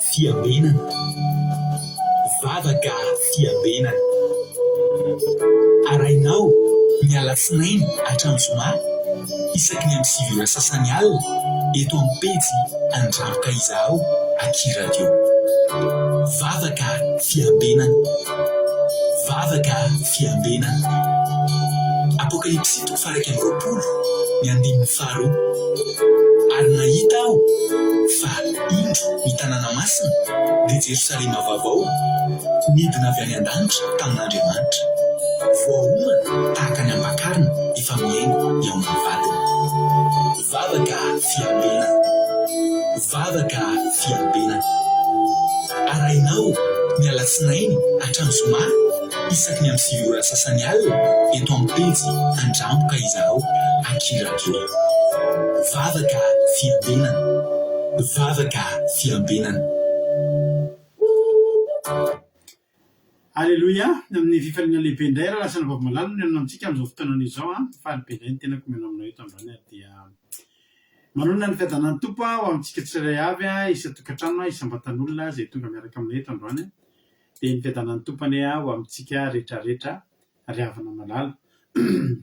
Fiambenana. Vavaka fiambenana. Arahinao ny alatsinainy hatramin'ny zoma isaky ny amin'ny 9 ora sasany alina eto amin'ny pejy Andranoka Izahao aky Radio. Vavaka fiambenana. Vavaka fiambenana. Apokalypsy toko faha 21 ny andininy faharoa. Ary nahita aho fa indro ny tanàna masina, dia Jerosalema vaovao, nidina avy any an-danitra tamin'Andriamanitra, voaomana tahaka ny ampakarina efa mihaino hihaona ny vadiny. Vavaka fiambenana. Vavaka fiambenana. Arahinao ny alatsinainy hatramin'ny zoma isaky ny amin'ny 9 ora sasany alina eto amin'ny pejy Andramboka Izahao aky Radio. Vavaka fiambenana. Vavaka fiambenana. Aleloia! Amin'ny fifaliana lehibe indray raha lasa anabavy malala no mihaona amintsika amin'izao fotoanana izao an! Faly be indray ny tenako mihaona aminao eto androany ary dia manonona ny fiadanan'ny Tompo ho amintsika tsirairay avy isan-tokantrano, isam-batan'olona izay tonga miaraka aminay eto androany. Dia ny fiadanan'ny Tompo anie ho amintsika rehetrarehetra ry havana malala.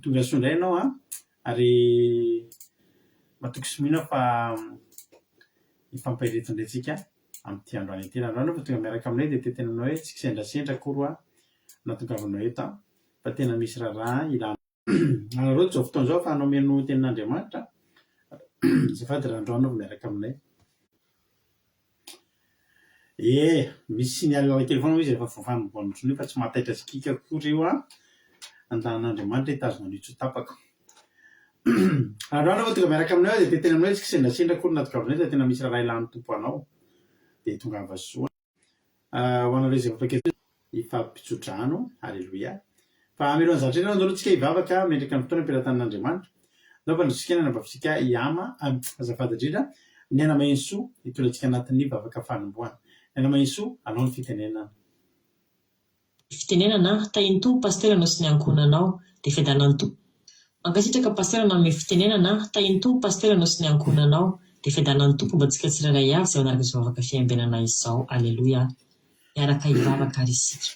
Tonga soa indray ianao an! Ary matoky sy mino aho fa hifampahery indray tsika amin'ity androany ity. Raha androany vao tonga miaraka aminay dia te hiteny aminao hoe tsy kisendrasendra akory hoa nahatongavanao eto an, fa tena misy raharaha ilana anareo izao fotoana izao ahafahanao mihaino tenin'Andriamanitra. Azafady raha androany vao miaraka aminay. E, misy signal kely foana moa izy rehefa voafanombohan'ny trano io fa tsy mahataitra sy kiaka akory io an. Andahan'Andriamanitra hitazona an'io tsy ho tapaka. Androany vao tonga miaraka aminay aho dia te hiteny aminao hoe tsy kisendrasendra akory ny nahatongavanay fa tena misy raharaha ilan'ny Tompo anao. Dia tongava soa. Ho anareo izay efa mpankafy hifampitso-drano. Aleloia. Fa mialohan'ny zavatra rehetra, andao aloha tsika hivavaka mendrika ny fotoana am-pelatanan'Andriamanitra. Ndao fa ndrotsika ny anabavitsika Iama, azafady indrindra, ny Aina Mahensoa hitondra antsika anatin'ny vavaka fanombohana. Ny Aina Mahensoa, anao ny fitenenana. Fitenenana, Tahin'ny Tompo Pasitera anao sy ny ankohonanao. Dia fiadanan'ny Tompo. Mankasitraka Pasitera nanome fitenenana, Tahin'ny Tompo Pasitera anao sy ny ankohonanao. Dia fiadanan'ny Tompo homba antsika tsirairay avy izay manaraka izao vavaka fiambenana izao. Aleloia. Miaraka hivavaka ary isika.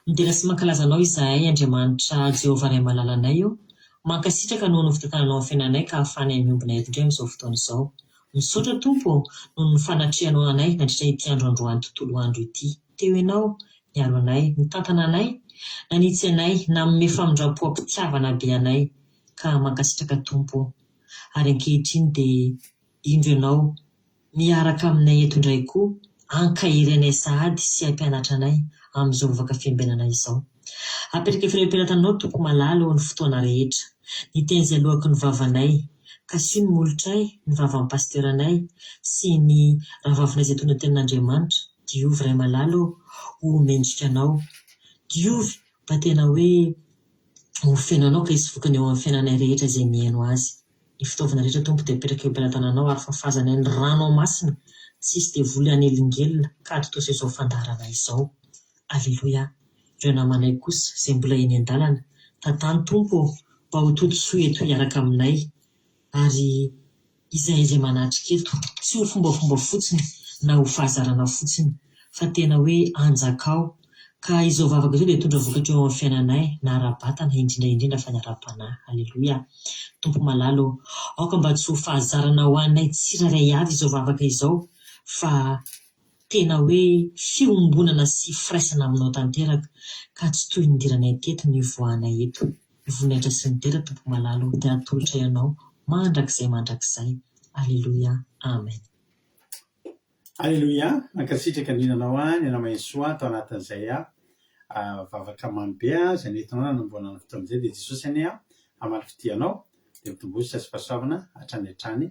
Midera sy mankalaza Anao izahay Andriamanitra Jehovah Ray malalanay o. Mankasitraka noho ny fitantananao ny fiainanay ka ahafahanay miombona eto indray amin'izao fotoana izao. Misaotra Tompo ô noho ny fanatrehanao anay nandritra ity andro androany tontolo andro ity. Teo Ianao, niaro anay, nitantana anay, nanitsy anay, nanome famindram-po am-pitiavana be anay. Ka mankasitraka Tompo ô. Ary ankehitriny dia indro Ianao Miaraka aminay eto indray koa hankahery anay sahady sy hampianatra anay amin'izao vavaka fiambenana izao. Apetraka efa eo am-pelatananao Tompo malala ô ny fotoana rehetra. Ny teny izay aloaky ny vavanay. Kasiho ny molotray, ny vavan'ny Pasteur-nay sy ny rahavavinay izay tonga tenin'Andriamanitra. Diovy Ray malala ô, ho mendrika Anao. Diovy mba tena hoe ho feno Anao ka hisy vokany eo amin'ny fiainanay rehetra izay mihaino azy. Ny fitaovana rehetra Tompo dia apetraka eo am-pelatananao ary fafazanay ny ranao masina tsy hisy devoly hanelingelina ka hatontosa izao fandaharana izao. Aleloia. Ireo namanay kosa izay mbola eny an-dalana, tantano Tompo ô, mba ho tody soa eto hiaraka aminay ary izahay izay manatrika eto tsy ho fombafomba fotsiny na ho fahazarana fotsiny fa tena hoe anjakao Ka izao vavaka izao dia hitondra vokatra eo amin'ny fiainanay, na ara-batana, indrindra indrindra fa ny ara-panahy. Aleloia! Tompo malala ô, aoka mba tsy ho fahazarana ho anay tsirairay avy izao vavaka izao, fa tena hoe fiombonana sy firaisana aminao tanteraka, ka tsy toy ny nidiranay teto no hivoahanay eto. Ny voninahitra sy ny dera Tompo malala ô, dia atolotray Anao mandrakizay mandrakizay. Aleloia! Amen. Aleloia, mankasitraka indrindra anao an, ny anao Mahesoa tao anatin'izay vavaka mamy be izay nentinao nanombohana ny fotoana izay dia Jesosy anie hamaly fitia anao dia mitomboa sy fahasoavana hatrany hatrany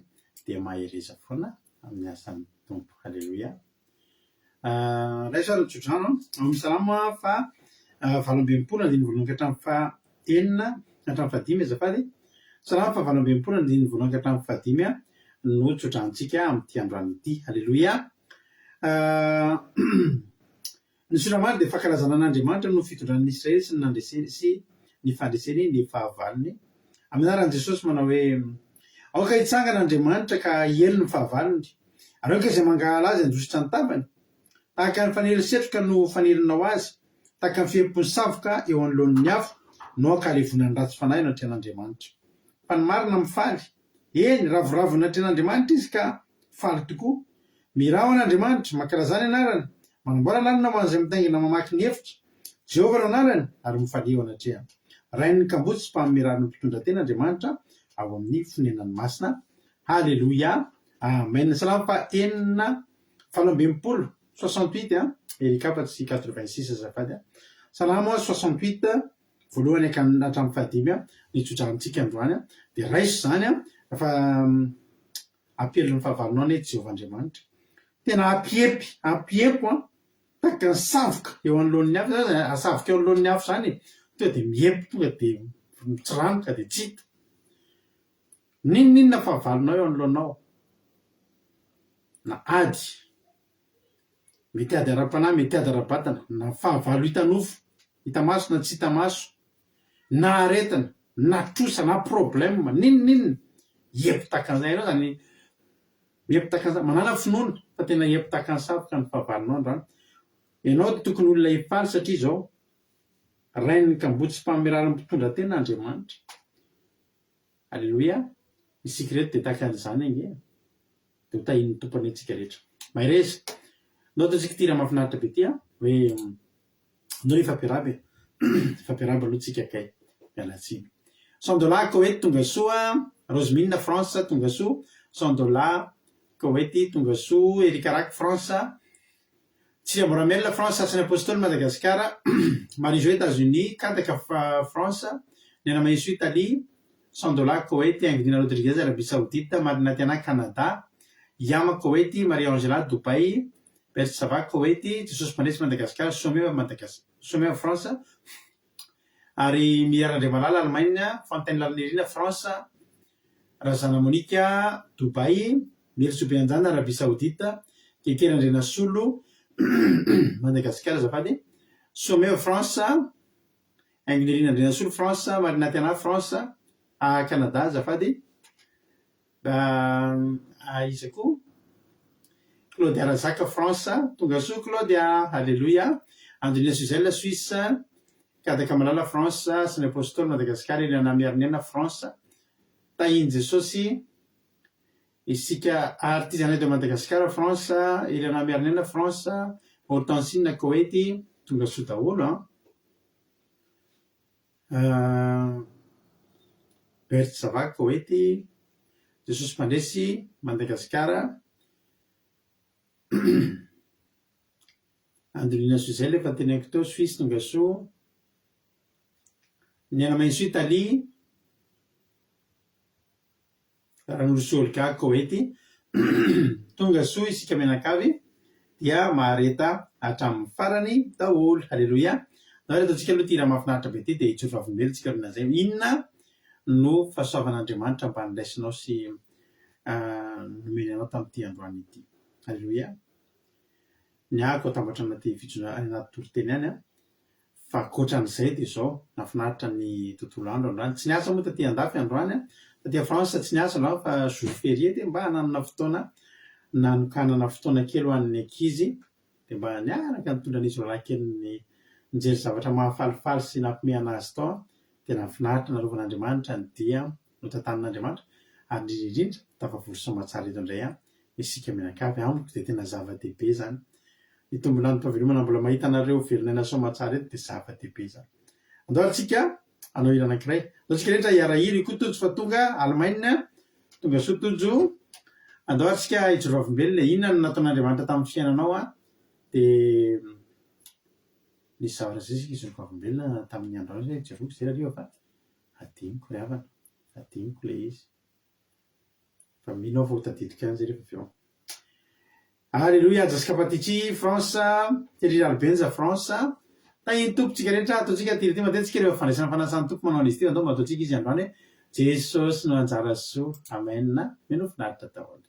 dia mahereza foana amin'ny asan'ny Tompo. Aleloia. Raiso ary ny tsodrano ao amin'ny Salamo faha 68 andininy voalohany ka hatramin'ny faha enina hatramin'ny fahadimy azafady. Salamo faha 68 andininy voalohany ka hatramin'ny fahadimy no tsodranontsika amin'ity androany ity. Aleloia. Ny Soratra dia fankalazana an'Andriamanitra noho ny fitondran'ny Israely sy ny nandreseny sy ny fandreseny ny fahavalony. Amin'ny anaran'i Jesosy manao hoe, Aoka hitsangana Andriamanitra ka hiely ny fahavalony, ary aoka izay mankahala azy handositra ny tavany. Tahaka ny fanely setroka no fanelinao azy, tahaka ny fihempon'ny savoka eo anoloan'ny afo no ankalevonan'ny ratsy fanahy eo anatrehan'Andriamanitra. Fa ny marina mifaly, eny, ravoravo eo anatrehan'Andriamanitra izy ka faly tokoa. Mihirà ho an'Andriamanitra, mankalazà ny anarany, manamboara lalana ho an'izay mitaingina mamaky ny efitra. Jehovah no anarany, ary mifalia eo anatrehany. Rain'ny kamboty sy mpanome rariny mpitondra tena Andriamanitra ao amin'ny fonenany masina. Haleloia! Amen! Salamo faha enina 68, 68 an, Erika fa tsy 86 azafady an. Salamo 68 voalohany hatramin'ny fahadimy an, ny tso-dranontsika androany an, dia raiso izany an, fa ampielon'ny fahavalonao anie Jehovah Andriamanitra. Tena ampiepy, ampiepo an, tahaka ny savoka eo anoloan'ny afo, zany zany asavoka eo anoloan'ny afo izany e, tonga dia miepo, tonga dia mitsiranoka dia tsy hita. N'inon'inona fahavalonao eo anoloanao, na ady, mety ady ara-panahy, mety ady ara-batana, na fahavalo hita nofo, hita maso na tsy hita maso, na aretina, na trosa, na problème, n'inon'inona, hiepy tahaka an'izay ianao izany, miepy tahaka an'izany, manàna finoana fa tena hiepy tahaka ny savoka ny fahavalonao androany. Ianao dia tokony olona hifaly satria izao, Rain'ny kamboty sy mpanome rariny mpitondra tena Andriamanitra. Aleloia! Isika ireto dia tahaka an'izany ange e! Dia ho tahian'ny Tompo anie tsika rehetra. Mahereza! Ndao ataontsika ity hira mahafinaritra be ity an! Hoe ndao hifampiarahaba e! Hifampiarahaba aloha tsika kay. Miala tsiny. Sandola Koety tonga soa, Rosemine France tonga soa, Sandola Koety tonga soa, Erika Rack France, Tsiamboramel France Hasin'ny Apostoly Madagasikara, Marie Jo Etats-Unis, Kadaka France, Nena Mahisoa Italie, Sandola Koety, Angelina Rodriguez Arabie Saoudite, Marina Tiana Canada, Yama Koety, Maria Angela Dubaï, Berthe Sava Koety, Jesosy Mpandresy Madagasikara, Someva Madagas Someva France, ary Mia Randriamalala Allemagne, Fontaine Lalanirina France, Razana Monica Dubaï, Miritso Beanjana Arabie Saoudite, Keke Randrianasolo Madagasikara azafady, Someo France, Haingonirina Andrianasolo France, Marina Tiana France, Canada azafady, Iza koa? Claudia Razaka France, tonga soa Claudia, Alléluia, Angelina Suzelle Suisse, Kadaka Malala France, Saint Apostoly Madagascar, Eliana Miarinena France, Tahin'i Jesosy isika Artisanat de Madagascar France, Eliana Miarinena France, Hortensine Koety, tonga soa daholo an. Berthe Zava Koety, Jesosy Mpandresy Madagasikara, Angelina Suzel efa teneniko teo, Suisse tongasoa, Niaina Maintsoa Italie, Ranorosoa Olga Koety, Tonga soa isika mianakavy dia mahareta hatramin'ny farany daholo. Aleloia. Ndao ary ataontsika aloha ity hira mahafinaritra be ity dia hijoro vavolombelona isika aorianan'izay. Inona no fahasoavan'Andriamanitra mba noraisinao sy nomeny anao tamin'ity androany ity. Aleloia. Ny ahako atambatra anaty fijoroana any anaty toriteny any an. Fa ankoatran'izay dia izao, nahafinaritra ny tontolo andro androany. Tsy niasa moa taty andafy androany an, taty à France tsy niasa androany fa jour férié dia mba nanana fotoana nanokanana fotoana kely ho an'ny ankizy dia mba niaraka nitondra an'izy roalahy kely nijery zavatra mahafalifaly sy nampimehy an'azy tao an, dia nahafinaritra narovan'Andriamanitra ny dia notantanin'Andriamanitra ary indrindra indrindra tafavory soamatsara eto indray an isika mianakavy, amiko dia tena zava-dehibe izany. Ny tombon'androm-pahavelomana mbola mahita anareo velon'aina soamatsara eto dia zava-dehibe izany. Andao ary tsika hanao hira anankiray. Andao tsika rehetra hiara-hira. Io koa Tojo fa tonga Allemagne. Tonga soa Tojo. Andao ary tsika hijoro vavolombelona e. Inona no nataon'Andriamanitra tamin'ny fiainanao an? Dia nisy zavatra izay isika hijoro vavolombelona tamin'ny androany izay jeroko izay hariva fa adinoko ry havana. Adinoko ilay izy. Fa mino aho fa ho tadidiko ihany izay rehefa avy eo. Aleloia Jessica Patici, France, Thierry Ralibenja, France. Tahin'ny Tompo tsika rehetra, ataontsika ity ity matetika rehefa fandraisana fanasan'ny Tompo manao an'izy ity, andao mba ataontsika izy androany hoe Jesosy no anjara soa. Amen. Mino finaritra daholo.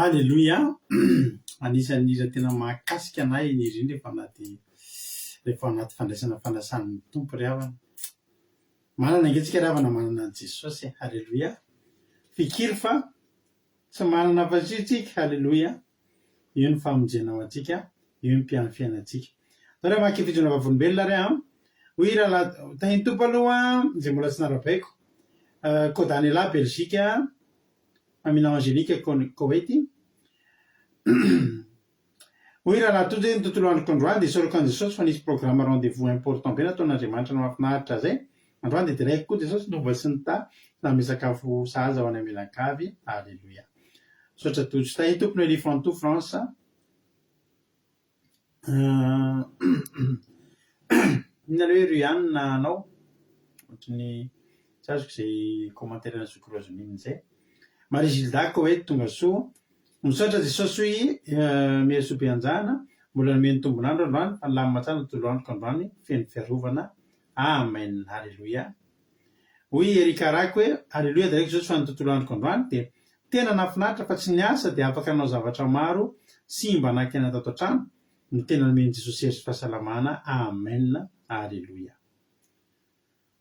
Aleloia! Anisan'ny hira tena mahakasika anah iny hira iny rehefa anaty rehefa ao anaty fandraisana fanasan'ny Tompo ry havana. Manana ange tsika ry havana manana an'i Jesosy e! Aleloia! Fikiry fa tsy manana afa-tsy io tsika! Aleloia! Io ny famonjena ho antsika, io ny mpian'ny fiainantsika. Atao re hamaky fijoroana vavolombelona re an! Hoy rahalahy Tahin'ny Tompo aloha izay mbola tsy narabaiko. Kodanela Belgique, Amina Angélique Koweït. Hoy rahalahy Tojo hoe ny tontolo androko androany dia isaorako an'i Jesosy fa nisy programme rendez-vous important be nataon'Andriamanitra mahafinaritra zay. Androany dia deraiko koa Jesosy nova sy nitahy sy nanome sakafo sahaza ho anay mianakavy. Aleloia. Misaotra Tojo. Tahin'ny Tompo Noelie Fantou France. Inona aloha hoe Rihanna anao? Ohatry ny tsy azoko izay commentaire an'i zoky Rosemine izay. Marie Gilda Koety tonga soa. Misaotra Jesosy hoy Merisoa Beanjana, mbola nomeny tombon'andro androany fa nilamina tsara ny tontolo androko androany feno fiarovana. Amen. Aleloia. Hoy i Eric Arako hoe, Aleloia deraiko Jesosy fa ny tontolo androko androany dia tena nahafinaritra fa tsy niasa dia afaka nanao zavatra maro sy mba naka aina tato an-trano no tena nomen'i Jesosy hery sy fahasalamana Amen Aleloia.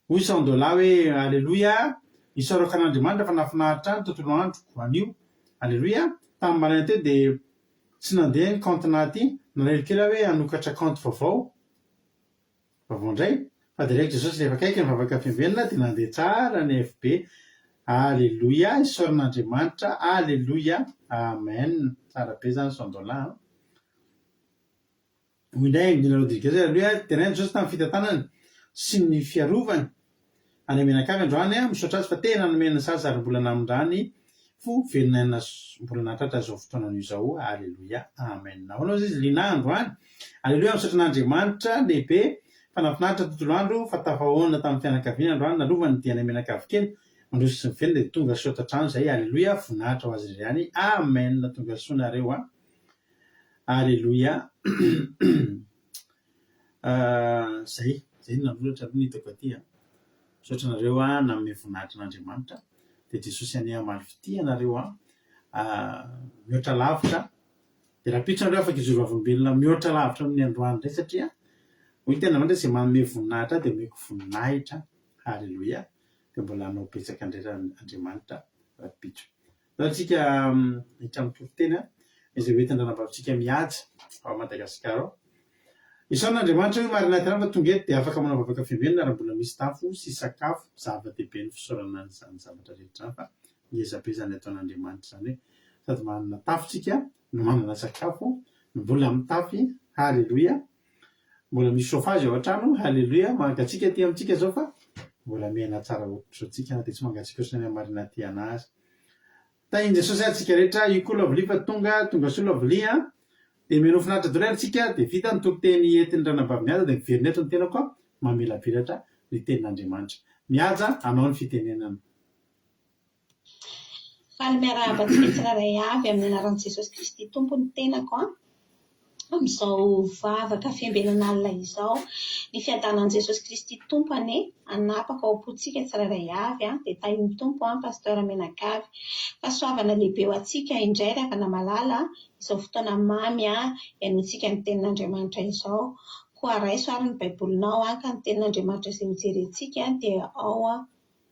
Hoy Sandola hoe, Aleloia, isaorako an'Andriamanitra fa nahafinaritra ahy ny tontolo androko anio. Aleloia. Tamin'ny maraina teo dia tsy nandeha ny compte-na aty, nalahelo kely aho hoe hanokatra compte vaovao. Vaovao indray fa direct Jesosy rehefa akaiky ny vavaka fiambenana dia nandeha tsara ny FB Aleloia isaorana Andriamanitra Aleloia Amen tsara be zany Sandola an Hoy indray Angina Rodriguez Aleloia deraina Jesosy tamin'ny fitantanany sy ny fiarovany any Menakavy androany aho misaotra azy fa tena nomeny ny sazy ary mbola namindrany fo velona aina mbola nahatratra izao fotoana anio izao Aleloia Amen Ahoana hozy izy Lina androany Aleloia misaotra an'Andriamanitra lehibe. Fa nahafinaritra ny tontolo andro fa tafahoana tamin'ny fianakaviana androany nalovany ny dianay mianakavy kely mandroso sy miverina dia tonga soa ato an-trano izay Aleloia voninahitra ho azy irery ihany Amen tonga soa nareo a Aleloia zay zay no nanoratra aloha ny hitako aty a misaotra anareo a nanome voninahitra an'Andriamanitra dia Jesosy anie hamaly fitia anareo a mihoatra lavitra Dia rahampitso nareo afaka hijoro vavolombelona mihoatra lavitra noho ny androany indray satria hoy ny tenin'Andriamanitra hoe izay manome voninahitra ahy dia omeko voninahitra. Haleloia. Dia mbola hanao betsaka indray Andriamanitra rahampitso. Andao isika hiditra amin'ny toriteny izay ho entin-dRanabavintsika Mihaja ao Madagasikara ao. Isaorana Andriamanitra hoe marina ihany fa tonga eto dia afaka manao vavaka fiambenana raha mbola misy tafo sy sakafo. Zava-dehibe ny fisaorana an'izany zavatra rehetra izany fa ngeza be izany ataon'Andriamanitra izany hoe sady manana tafo tsika no manana sakafo no mbola mitafy haleloia mbola misy chauffage ao an-trano haleloia mangatsiaka aty amintsika izao fa mbola miaina tsara ohatr'izao tsika na dia tsy mangatsiaka ohatran'ny any Marina aty ana aza. Tahin'i Jesosy ary tsika rehetra, io koa Lovely fa tonga, tonga soa Lovely a! Dia mihainoa finaritra daholo ary tsika, dia vita ny toriteny entin'ny ranabavy Mihaja dia miverina eto ny tenako mamelabelatra ny tenin'Andriamanitra. Mihaja, anao ny fitenenana. Faly miarahaba antsika tsirairay avy amin'ny anaran'i Jesosy Kristy Tompo ny tenako an! Amin'izao vavaka fiambenana alina izao. Ny fiadanan'i Jesosy Kristy Tompo anie hanapaka ao am-pontsika tsirairay avy an! Dia tahin'ny Tompo an Pasteur Menakavy. Fahasoavana lehibe ho antsika indray ry havana malala izao fotoana mamy an hihainoantsika ny tenin'Andriamanitra izao. Koa raiso ary ny Baibolinao an ka ny tenin'Andriamanitra izay hojerentsika dia ao an!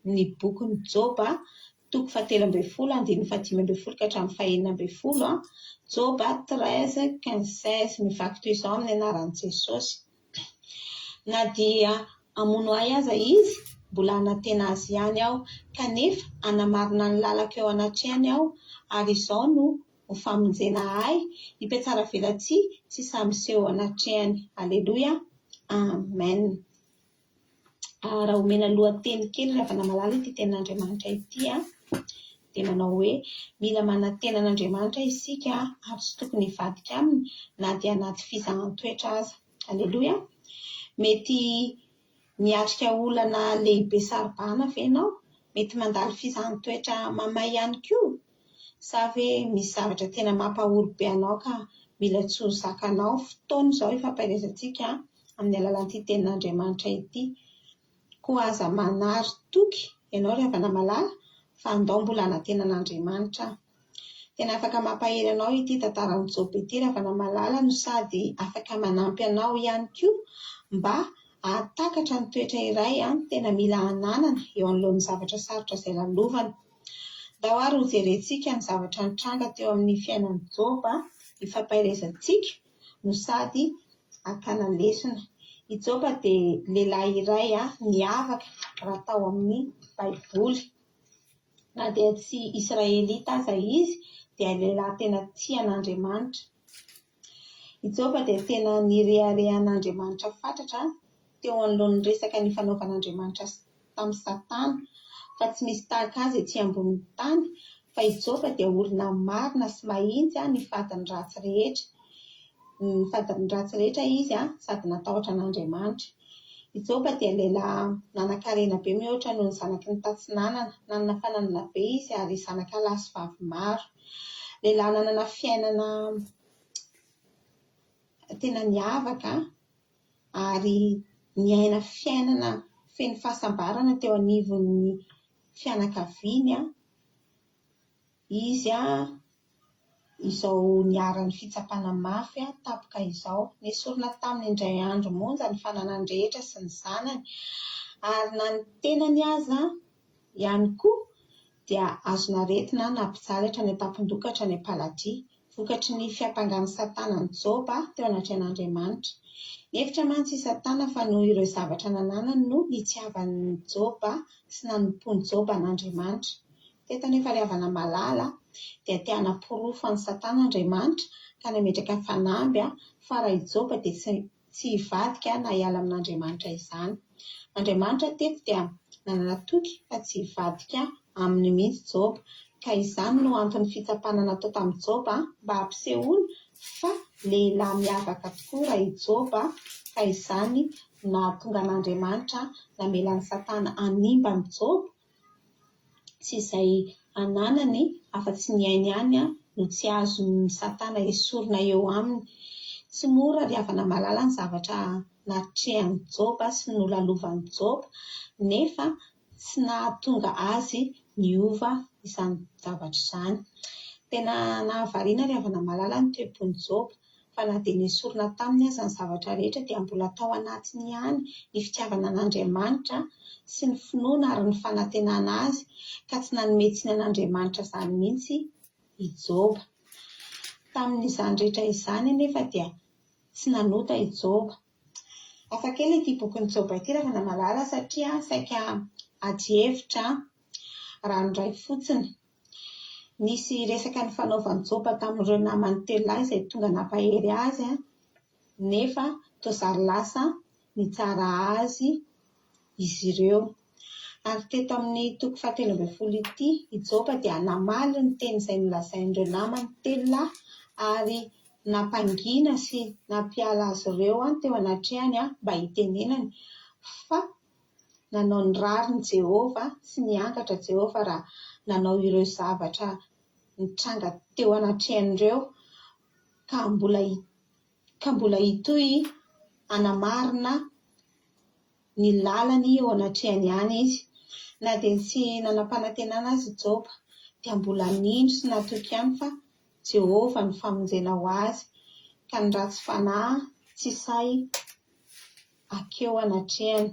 ny bokin'i Joba, toko fahatelo ambin'ny folo, andininy fahadimy ambin'ny folo ka hatramin'ny fahenina ambin'ny folo, Joba 13, 15, 16, mivaky toy izao amin'ny anaran'i Jesosy, Na dia hamono ahy aza izy, mbola hanantena azy ihany aho, kanefa hanamarina ny lalako eo anatrehany aho, ary izao no ho famonjena ahy, ny mpihatsaravelatsihy tsy sahy miseho eo anatrehany. Aleloia. Amen. Raha omena lohateny kely ry havana malala ity tenin'Andriamanitra ity dia manao hoe mila manantena an'Andriamanitra isika ary tsy tokony hivadika aminy na dia anaty fizahan-toetra aza. Aleloia! Mety miatrika olana lehibe saro-bahana ve ianao? Mety mandalo fizahan-toetra mamay ihany koa? Sa ve misy zavatra tena mampahory be anao ka mila tsy ho zakanao? Fotoana izao hifampaherezantsika amin'ny alalan'ity tenin'Andriamanitra ity. Koa aza manary toky ianao ry havana malala fa andao mbola hanantena an'Andriamanitra. Tena afaka mampahery anao ity tantaran'i Joba ity ry havana malala no sady afaka manampy anao ihany koa mba hahatakatra ny toetra iray tena mila ananana eo anoloan'ny zavatra sarotra izay lalovana. Ndao ary hojerentsika ny zavatra nitranga teo amin'ny fiainan'i Joba hifampaherezantsika no sady hakana lesona. I Joba dia lehilahy iray niavaka raha tao amin'ny Baiboly. Na dia tsy Israelita aza izy dia lehilahy tena tia an'Andriamanitra. I Joba dia tena nirehareha an'Andriamanitra fatratra teo anoloan'ny resaka nifanaovan'Andriamanitra tamin'i Satana, fa tsy misy tahaka azy ety ambonin'ny tany, fa i Joba dia olona marina sy mahitsy nifady ny ratsy rehetra. Nifady ny ratsy rehetra izy sady natahotra an'Andriamanitra. I Joba dia lehilahy nanan-karena be mihoatra noho ny zanaky ny tatsinanana. Nanana fananana be izy ary zanaka lahy sy vavy maro. Lehilahy nanana fiainana tena niavaka ary niaina fiainana feno fahasambarana teo anivon'ny fianakaviany izy izao niharan'ny fitsapana mafy tampoka izao. Nesorina taminy indray andro monja ny fananany rehetra sy ny zanany ary na ny tenany aza ihany koa dia azon'aretina nampijaly hatrany an-tampon-doha ka hatrany am-paladia, vokatry ny fiampangan'i Satana an'i Joba teo anatrehan'Andriamanitra. Nihevitra mantsy i Satana fa noho ireo zavatra nananany no nitiavan'i Joba sy nanompoan'i Joba an'Andriamanitra. Teto anefa ry havana malala dia te hanaporofo an'i Satana Andriamanitra ka nametraka fanamby fa raha i Joba dia tsy tsy hivadika na hiala amin'Andriamanitra izany. Andriamanitra teto dia nanana toky fa tsy hivadika aminy mihitsy Joba, ka izany no anton'ny fitsapana natao tamin'i Joba mba hampisehoana fa lehilahy miavaka tokoa raha i Joba. Ka izany no nahatonga an'Andriamanitra namela an'i Satana hanimba an'i Joba sy izay ananany afa-tsy ny ainy ihany no tsy azon'i Satana esorina eo aminy. Tsy mora ry havana malala ny zavatra natrehan'i Joba sy nolalovan'i Joba, nefa tsy nahatonga azy niova izany zavatra izany. Tena nahavariana ry havana malala ny toe-pon'i Joba, fa na dia nesorina taminy aza ny zavatra rehetra dia mbola tao anatiny ihany ny fitiavana an'Andriamanitra sy ny finoana ary ny fanantenana Azy, ka tsy nanome tsiny an'Andriamanitra izany mihitsy i Joba. Tamin'izany rehetra izany anefa dia tsy nanota i Joba. Hafa kely ity bokin'i Joba ity Ravana malala satria saika adihevitra ranoray fotsiny. Nisy resaka nifanaovan'i Joba tamin'ireo namany telo lahy izay tonga nampahery azy nefa toa zary lasa nitsara azy izy ireo. Ary teto amin'ny toko fahatelo ambin'ny folo ity, i Joba dia namaly ny teny izay nolazain'ireo namany telo lahy ary nampangina sy nampiala azy ireo teo anatrehany mba hitenenany fa nanao ny rariny Jehovah sy niangatra Jehovah raha nanao ireo zavatra nitranga teo anatrehan'ireo ka mbola ka mbola hitohy hanamarina ny lalany eo anatrehany ihany izy. Na dia tsy nanam-panantenana aza i Joba, dia mbola nino sy natoky ihany fa Jehovah no famonjena ho azy, ka ny ratsy fanahy tsy sahy hankeo anatrehany.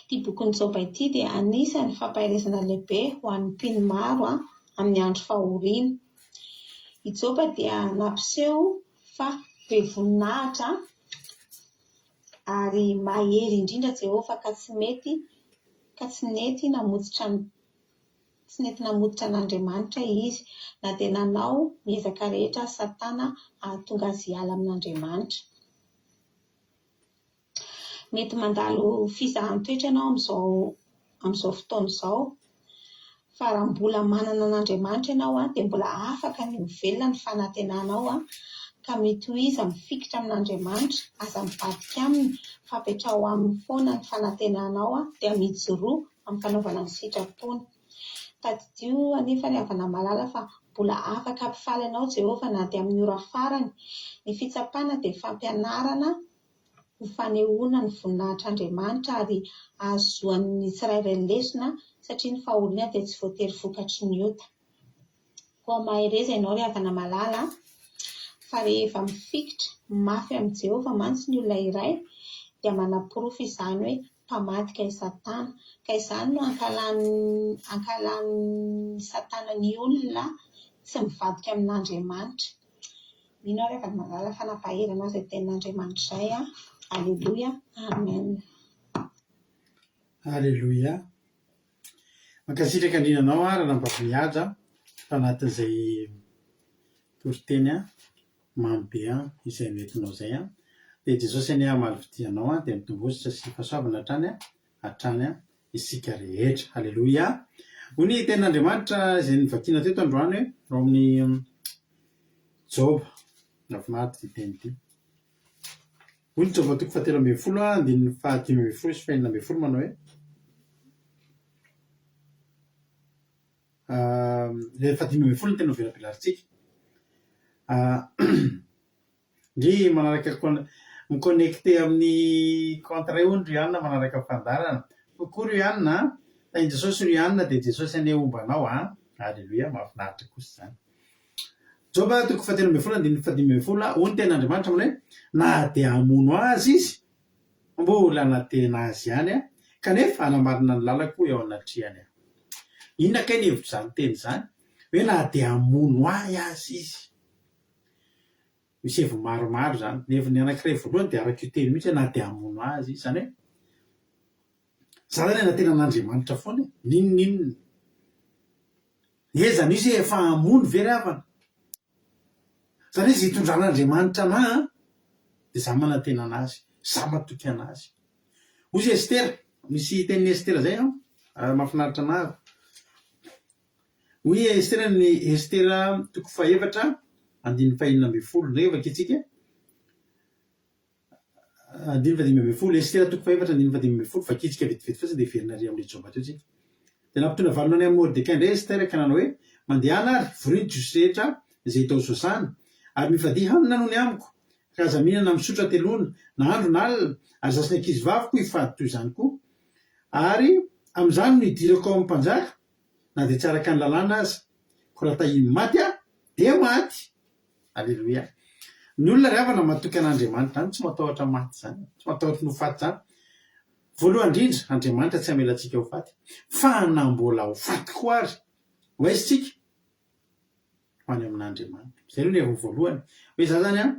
Ity bokin'i Joba ity dia anisan'ny fampaherezana lehibe ho an'ny mpino maro amin'ny andro fahoriana. I Joba dia nampiseho fa be voninahitra ary mahery indrindra Jehovah ka tsy mety ka tsy nety namotsitra ny tsy nety namototra an'Andriamanitra izy, na dia nanao ny ezaka rehetra aza Satana hahatonga azy hiala amin'Andriamanitra. Mety mandalo fizahan-toetra ianao amin'izao amin'izao fotoana izao, fa raha mbola manana an'Andriamanitra ianao dia mbola afaka ny ho velona ny fanantenanao ka mitohiza mifikitra amin'Andriamanitra, aza mivadika aminy fa apetraho aminy foana ny fanantenanao dia mijoroa amin'ny fanaovana ny sitrapony. Tadidio anefa ry havana malala fa mbola afaka hampifaly anao Jehovah na dia amin'ny ora farany. Ny fitsapana dia fampianarana ho fanehoana ny voninahitr'Andriamanitra ary ahazoan'ny tsirairay lesona satria ny fahoriana dia tsy voatery vokatry ny ota. Koa mahereza ianao ry havana malala a! Fa rehefa mifikitra mafy amin'i Jehovah mantsy ny olona iray dia manaporofo izany hoe mpamadika i Satana. Ka izany no ankahalan'i Satana ny olona tsy mivadika amin'Andriamanitra. Mino aho ry havana malala fa nampahery anao izay tenin'Andriamanitra izay a! Aleloia! Amen. Aleloia! Mankasitraka indrindra anao aho Ranambavy Mihaja tao anatin'izay toriteny mamy be izay noentinao izay. Dia Jesosy anie hamaly fitia anao dia mitombosotra sy fahasoavana hatrany hatrany isika rehetra. Aleloia! Hoy ny tenin'Andriamanitra izay novakiana teto androany hoe ao amin'ny Joba. Mahafinaritra ity teny ity. Hoy ny Joba toko fahatelo ambin'ny folo andininy fahadimy ambin'ny folo sy fahenina ambin'ny folo manao hoe, Ilay fahadimy ambin'ny folo no tena hovelabelarintsika. Ndry manaraka mi-connecter amin'ny compte iray hono ry anona manaraka fandaharana. Coucou ry anona a! Tahin'i Jesosy ry anona dia Jesosy anie homba anao a! Alléluia, mahafinaritra kosa izany. Joba toko fahatelo ambin'ny folo andininy fahadimy ambin'ny folo, hoy ny tenin'Andriamanitra manao hoe, Na dia hamono azy izy, mbola hanantena azy ihany aho, kanefa hanamarina ny lalako eo anatrehany aho. Inona kay ny hevitr'izany teny izany? Hoe na dia hamono ahy aza izy. Misy heviny maromaro izany. Ny heviny anankiray voalohany dia araka io teny mihitsy hoe na dia hamono ahy aza izy. Izany hoe, za zany hanantena an'Andriamanitra foana e, n'inon'inona. Iza no izy hoe efa hamono ve ry havana? Izany hoe izay itondran'Andriamanitra anà an, dia za manantena an'Azy, za matoky an'Azy. Hoy izy Estera, misy tenin'i Estera izay an, mahafinaritra anà. Hoy i Estera ny Estera toko fahefatra andininy fahenina ambin'ny folo, ndray vakintsika. Andininy fahadimy ambin'ny folo, Estera toko fahefatra andininy fahadimy ambin'ny folo, Vakintsika vetivety fotsiny dia hiverina ary amin'ilay Joba teo tsika. Dia nampitondra valiny any amin'i Mordekay indray Estera ka nanao hoe, Mandehana ary, vorio ny Jiosy rehetra izay hita ao Sosana, ary mifadia hanina noho ny amiko, ka aza mihinana na misotro hateloana, na andro na alina, ary izaho sy ny ankizivaviko hifady toy izany koa. Ary amin'izany no hidirako ao amin'ny mpanjaka, na dia tsy araka ny lalàna aza. Koa raha tahiany maty aho, dia maty. Aleloia. Ny olona ry havana matoky an'Andriamanitra izany tsy matahotra maty izany, tsy matahotra ny ho faty izany. Voalohany indrindra, Andriamanitra tsy hamela antsika ho faty. Fa na mbola ho faty koa ary, ho aiza isika? Ho any amin'Andriamanitra. Izay aloha ny heviny voalohany. Hoe izaho izany an,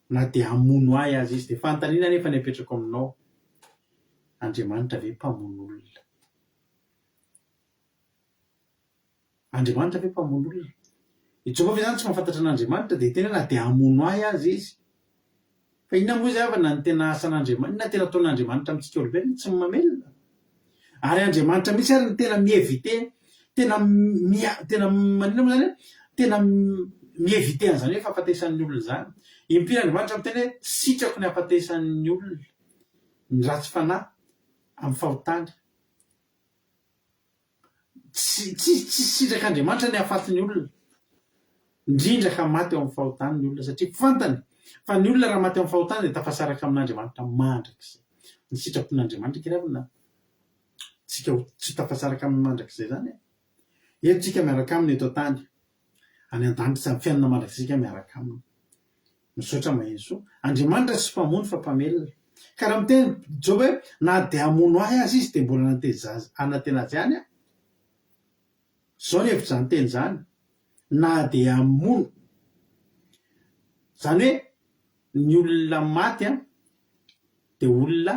na dia hamono ahy aza izy. Dia fanontaniana anefa ny apetrako aminao, Andriamanitra ve mpamono olona? Andriamanitra ve mpamono olona? I Joba ve izany tsy mahafantatra an'Andriamanitra dia hiteny hoe na dia hamono ahy aza izy? Fa inona moa izy havana ny tena asan'Andriamanitra, inona tena ataon'Andriamanitra amintsika olombelona? Tsy ny mamelona. Ary Andriamanitra mihitsy ary no tena mi-eviter, tena mia, tena maninona moa izany e? Tena mi-eviter an'izany hoe fahafatesan'ny olona izany. Impiry Andriamanitra miteny hoe sitrako ny hahafatesan'ny olona, ny ratsy fanahy amin'ny fahotany. Tsy, tsy, tsy sitrak'Andriamanitra ny hahafaty ny olona, indrindra ka maty ao amin'ny fahotany ny olona, satria fantany fa ny olona raha maty ao amin'ny fahotany dia tafasaraka amin'Andriamanitra mandrakizay. Ny sitrapon'Andriamanitra akia ravina, tsika ho, tsy ho tafasaraka aminy mandrakizay izany e. Eto tsika miaraka aminy eto an-tany, any an-danitra, amin'ny fiainana mandrakizay tsika miaraka aminy. Misaotra Mahensoa. Andriamanitra tsy mpamono fa mpamelona. Ka raha miteny Joba hoe na dia hamono ahy aza izy dia mbola hanantena azy ihany aho. Izao ny hevitr'izany teny izany, na dia hamono. Izany hoe ny olona maty dia olona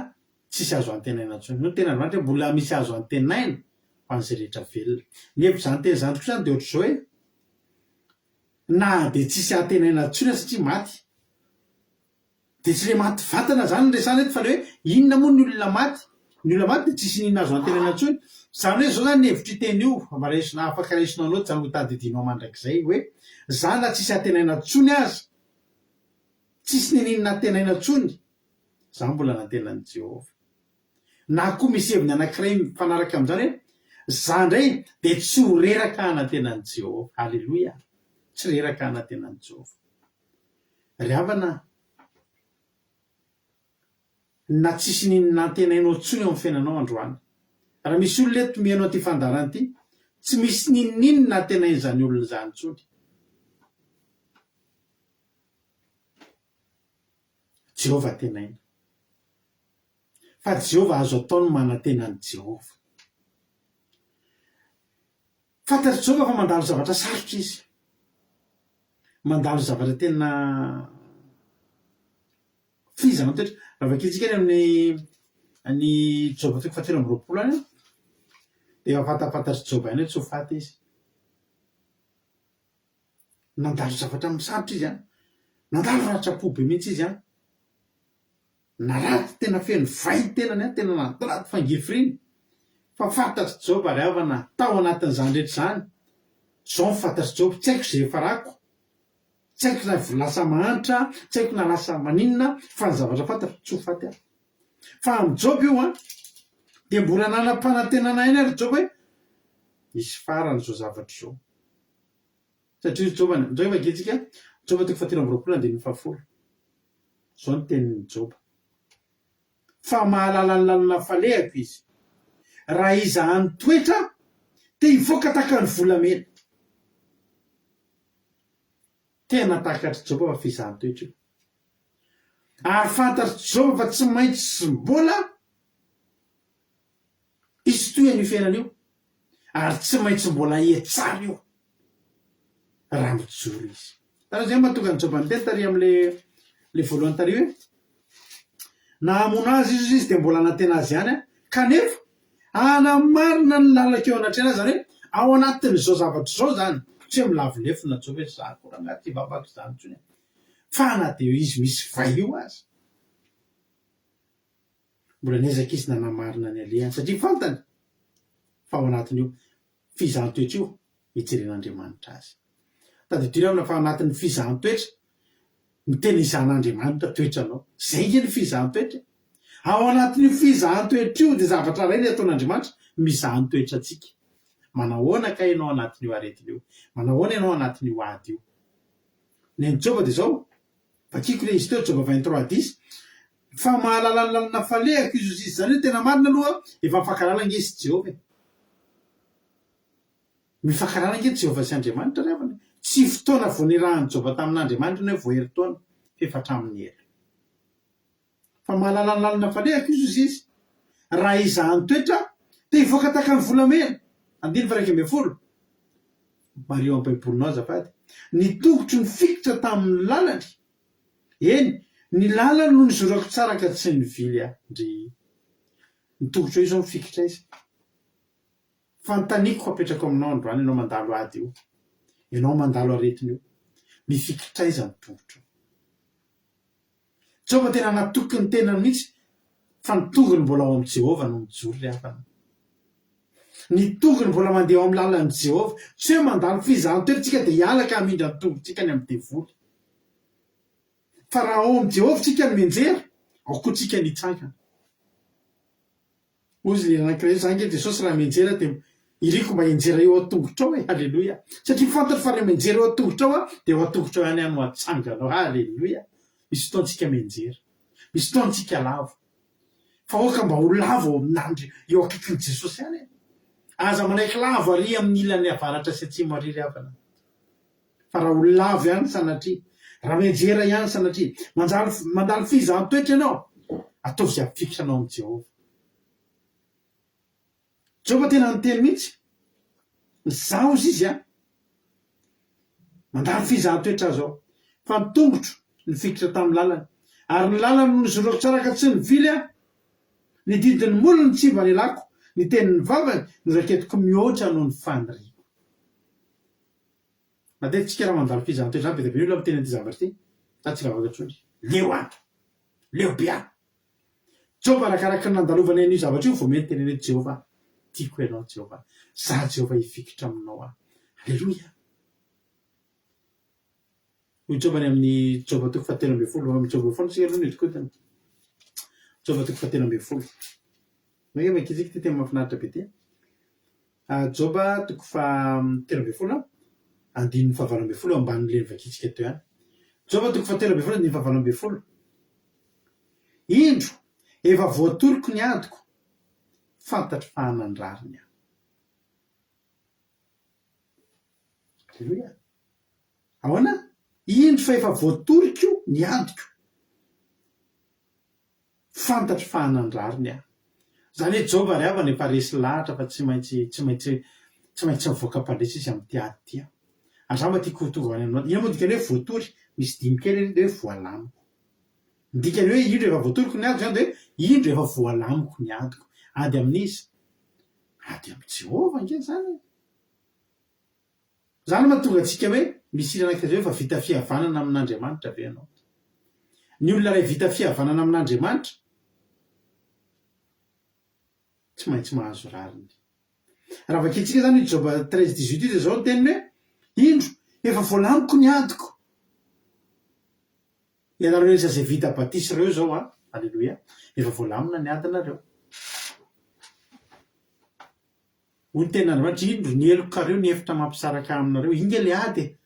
tsisy azo antenaina intsony. Noho ny tenin'Andriamanitra hoe mbola misy azo antenaina ho an'izay rehetra velona. Ny hevitr'izany teny izany kosa dia ohatr'izao hoe Na dia tsisy antenaina intsony aza satria maty. Dia tsy ilay maty vatana izany no resahana eto fa ilay hoe inona moa ny olona maty? Ny olona maty dia tsisy n'inona azo antenaina intsony. Izany hoe izao izany ny hevitr'io teny io, mba raisina, afaka raisinao naoty izany ho tadidinao mandrakizay hoe za na tsisy antenaina intsony aza, tsisy n'inon'inona antenaina intsony, za mbola nantenain'i Jehovah. Na koa misy heviny anankiray mifanaraka amin'izany hoe, Izaho indray dia tsy ho reraka hanantena an'i Jehovah. Haleloia! Tsy reraka hanantena an'i Jehovah. Ry havana, na tsisy n'inona antenainao intsony eo amin'ny fiainanao androany. Raha misy olona eto mihaino an'ity fandaharana ity, tsy misy n'inon'inona antenain'izany olona izany intsony. Jehovah antenaina. Fa Jehovah azo atao ny manantena an'i Jehovah. Fantatr'i Jehovah fa mandalo zavatra sarotra izy. Mandalo zavatra tena fizahàn-toetra. Raha vakintsika any amin'ny any Joba toko fahatelo amby roapolo any, dia efa fantapantatr'i Joba ihany hoe tsy ho faty izy. Nandalo zavatra sarotra izy an. Nandalo ratram-po be mihitsy izy an. Narary tena feno vay ny tenany an, tena nadrady fangirifiriana. Fa fantatr'i Joba ry havana, tao anatin'izany rehetra izany, izao no fantatr'i Joba, tsy haiko izay hiafarako, tsy haiko na lasa mahantra, tsy haiko na lasa maninona, fa ny zavatra fantatro, tsy ho faty aho. Fa amin'i Joba io an, dia mbola nanam-panantenana ihany ary Joba hoe, hisy farany izao zavatra izao. Satria ry Joba, indray vakintsika, Joba toko fahatelo amby roapolo andininy fahafolo. Izao no tenin'i Joba, Fa mahalala ny lalana falehako izy. Raha izahany toetra aho, te hivoaka tahaka ny volamena. Tena takatr'i Joba fa fizahan-toetra io. Ary fantatr'i Joba fa tsy maintsy mbola Hisy tohiny io fiainana io ary tsy maintsy mbola hihatsara io raha mijoro izy. Hitanao izay mahatonga an'i Joba niteny tary amin'ilay ilay voalohany tary hoe na hamono azy izy izy dia mbola hanantena azy ihany aho kanefa hanamarina ny lalako eo anatrehany aho izany hoe ao anatin'izao zavatra izao izany tsy hoe milavo lefona Joba hoe za koa rangahy tsy hivavaka izany intsony fa na dia izy misy vay io aza Mbola niezaka izy nanamarina ny alehany satria fantany fa ao anatin'io fizahan-toetra io hijeren'Andriamanitra azy. Tadidio ry havana fa ao anatin'ny fizahan-toetra No tena izahan'Andriamanitra toetra anao. Izay ange ny fizahan-toetra e. Ao anatin'io fizahan-toetra io dia zavatra iray ny ataon'Andriamanitra, mizaha ny toetra antsika. Manahoana kay ianao anatin'io aretina io? Manahoana ianao anatin'io ady io? Ny an'i Joba dia izao, vakiko ilay izy teo, Joba 23 10, Fa mahalala ny lalana falehako izy hozy izy. Izany hoe tena marina aloha, efa mifankahalala ange izy sy Jehovah e. Mifankahalala ange Jehovah sy Andriamanitra ry havana e. Tsy fotoana vao nirahan'i Joba tamin'Andriamanitra iny hoe vao herintaona, fa efa hatramin'ny ela. Fa mahalala ny lalana falehako izy hozy izy. Raha hizaha ny toetra, dia hivoaka tahaka ny volamena. Andininy faha 11. Mariho amin'ny Baibolinao azafady. Ny tongotro nifikitra tamin'ny lalany. Eny, ny lalany no nizorako tsara ka tsy nivily aho. Ndrii. Ny tongotrao io izao mifikitra aiza? Fanontaniako apetrako aminao androany ianao mandalo ady io, ianao mandalo aretina io, mifikitra aiza ny tongotrao? Joba tena natoky ny tenany mihitsy fa ny tongony mbola ao amin'i Jehovah no mijoro ry havana. Ny tongony mbola mandeha ao amin'ny lalan'i Jehovah. Tsy hoe mandalo fizahan-toetra isika dia hiala ka hamindra ny tongotsika any amin'ny devoly. Fa raha ao amin'i Jehovah isika no mianjera, ao koa tsika ny hitsangana. Hozy le anankiray io, za nge Jesosy raha mianjera dia iriko mba hianjera eo an-tongotrao e, haleloia, satria fantatro fa raha mianjera eo an-tongotrao aho dia eo an-tongotrao ihany aho no hatsanganao, haleloia, misy fotoana tsika mianjera, misy fotoana tsika lavo, fa aoka mba ho lavo ao amin'Andri, eo akaikin'i Jesosy ihany e, aza manaiky lavo ary amin'ny ilany avaratra sy atsimo ary ry havana. Fa raha ho lavo ihany sanatria, raha mianjera ihany sanatria, manjary mandalo fizahan-toetra ianao, ataovy izay hampifikitra anao amin'i Jehovah. Joba tena niteny mihitsy, Izaho hozy izy an, mandalo fizahan-toetra aho izao, fa ny tongotro nifikitra tamin'ny lalany, ary ny lalany no nizorako tsara ka tsy nivily aho. Ny didin'ny molony tsy mba nelako, ny tenin'ny vavany no raketiko mihoatra noho ny faniriako. Matetika tsika raha mandalo fizahan-toetra zany be dia be ny olona miteny an'ity zavatra ity, za tsy hivavaka intsony, leo aho, leo be aho. Joba arakaraky ny nandalovany an'io zavatra io vao mety nitenenany hoe Jehovah, tiako ianao Jehovah, za Jehovah hifikitra aminao aho. Aleloia! Hoy Joba any amin'ny Joba toko fahatelo ambinifolo, amin'ny Joba foana isika aloha no hiodikodina. Joba toko fahatelo ambinifolo. Mainka vakintsika ity teny mahafinaritra be ity. Joba toko fahatelo ambinifolo, andininy fahavalo ambinifolo eo ambanin'ilay novakintsika teo ihany. Joba toko fahatelo ambinifolo andininy fahavalo ambinifolo. Indro, efa voatoriko ny adiko, fantatro fa hanan-drariny aho. Aleloia. Ahoana? Indro fa efa voatoriko ny adiko. Fantatro fa hanan-drariny aho. Izany hoe Joba ry havana efa resy lahatra fa tsy maintsy tsy maintsy tsy maintsy mivoaka mpandresy izy amin'ity ady ity an. Ary za mba tiako ho tonga any aminao. Inona moa dikany hoe voatory? Misy dimy kely ery dia hoe voalamiko. Ny dikany hoe indro efa voatoriko ny adiko izany dia hoe indro efa voalamiko ny adiko. Ady amin'iza? Ady amin'i Jehovah ange izany e. Izany no mahatonga antsika hoe misy hira anankiray izay hoe fa vita fihavanana amin'Andriamanitra ve ianao? Ny olona iray vita fihavanana amin'Andriamanitra tsy maintsy mahazo rariny. Raha vakintsika izany io Joba 13 18 io dia izao ny teniny hoe, Indro, efa voalamiko ny adiko. Ianareo rehetra izay vita batisa ireo izao an, aleloia, efa voalamina ny adinareo. Hoy ny tenin'Andriamanitra, Indro, ny helokareo ny efitra mampisaraka ahy aminareo. Inga ilay ady e!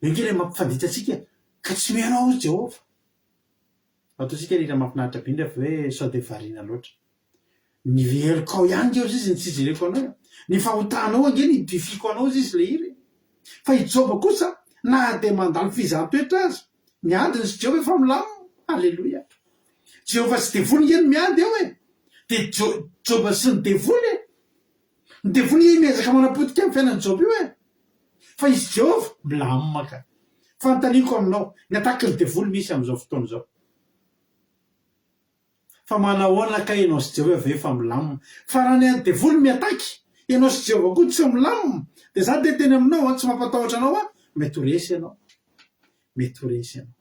Inga ilay mampifanditra antsika, ka tsy mihaino aho, hoy Jehovah. Ataontsika ny hira mahafinaritra be indrindra fa hoe sao dia variana loatra. Ny helokao ihany ange hozy izy no tsy ijereko anao e! Ny fahotanao ange no idifiako anao hozy izy ilay hira e! Fa i Joba kosa, na dia mandalo fizahan-toetra aza, ny adiny sy Jehovah efa milamina. Aleloia! Jehovah sy devoly nge no miady eo e! Dia Joba sy ny devoly e! Ny devoly nge miezaka manapotika ny fiainan'i Joba io e! Fa izy Jehovah milamina ka. Fanontaniako aminao, ny attaque ny devoly misy amin'izao fotoana izao. Fa manahoana kay ianao sy Jehovah ve efa milamina? Fa raha ny an'ny devoly mi-attaque, ianao sy Jehovah koa tsy milamina, dia za dia teny aminao an, tsy mampatahotra anao an, mety ho resy ianao. Mety ho resy ianao.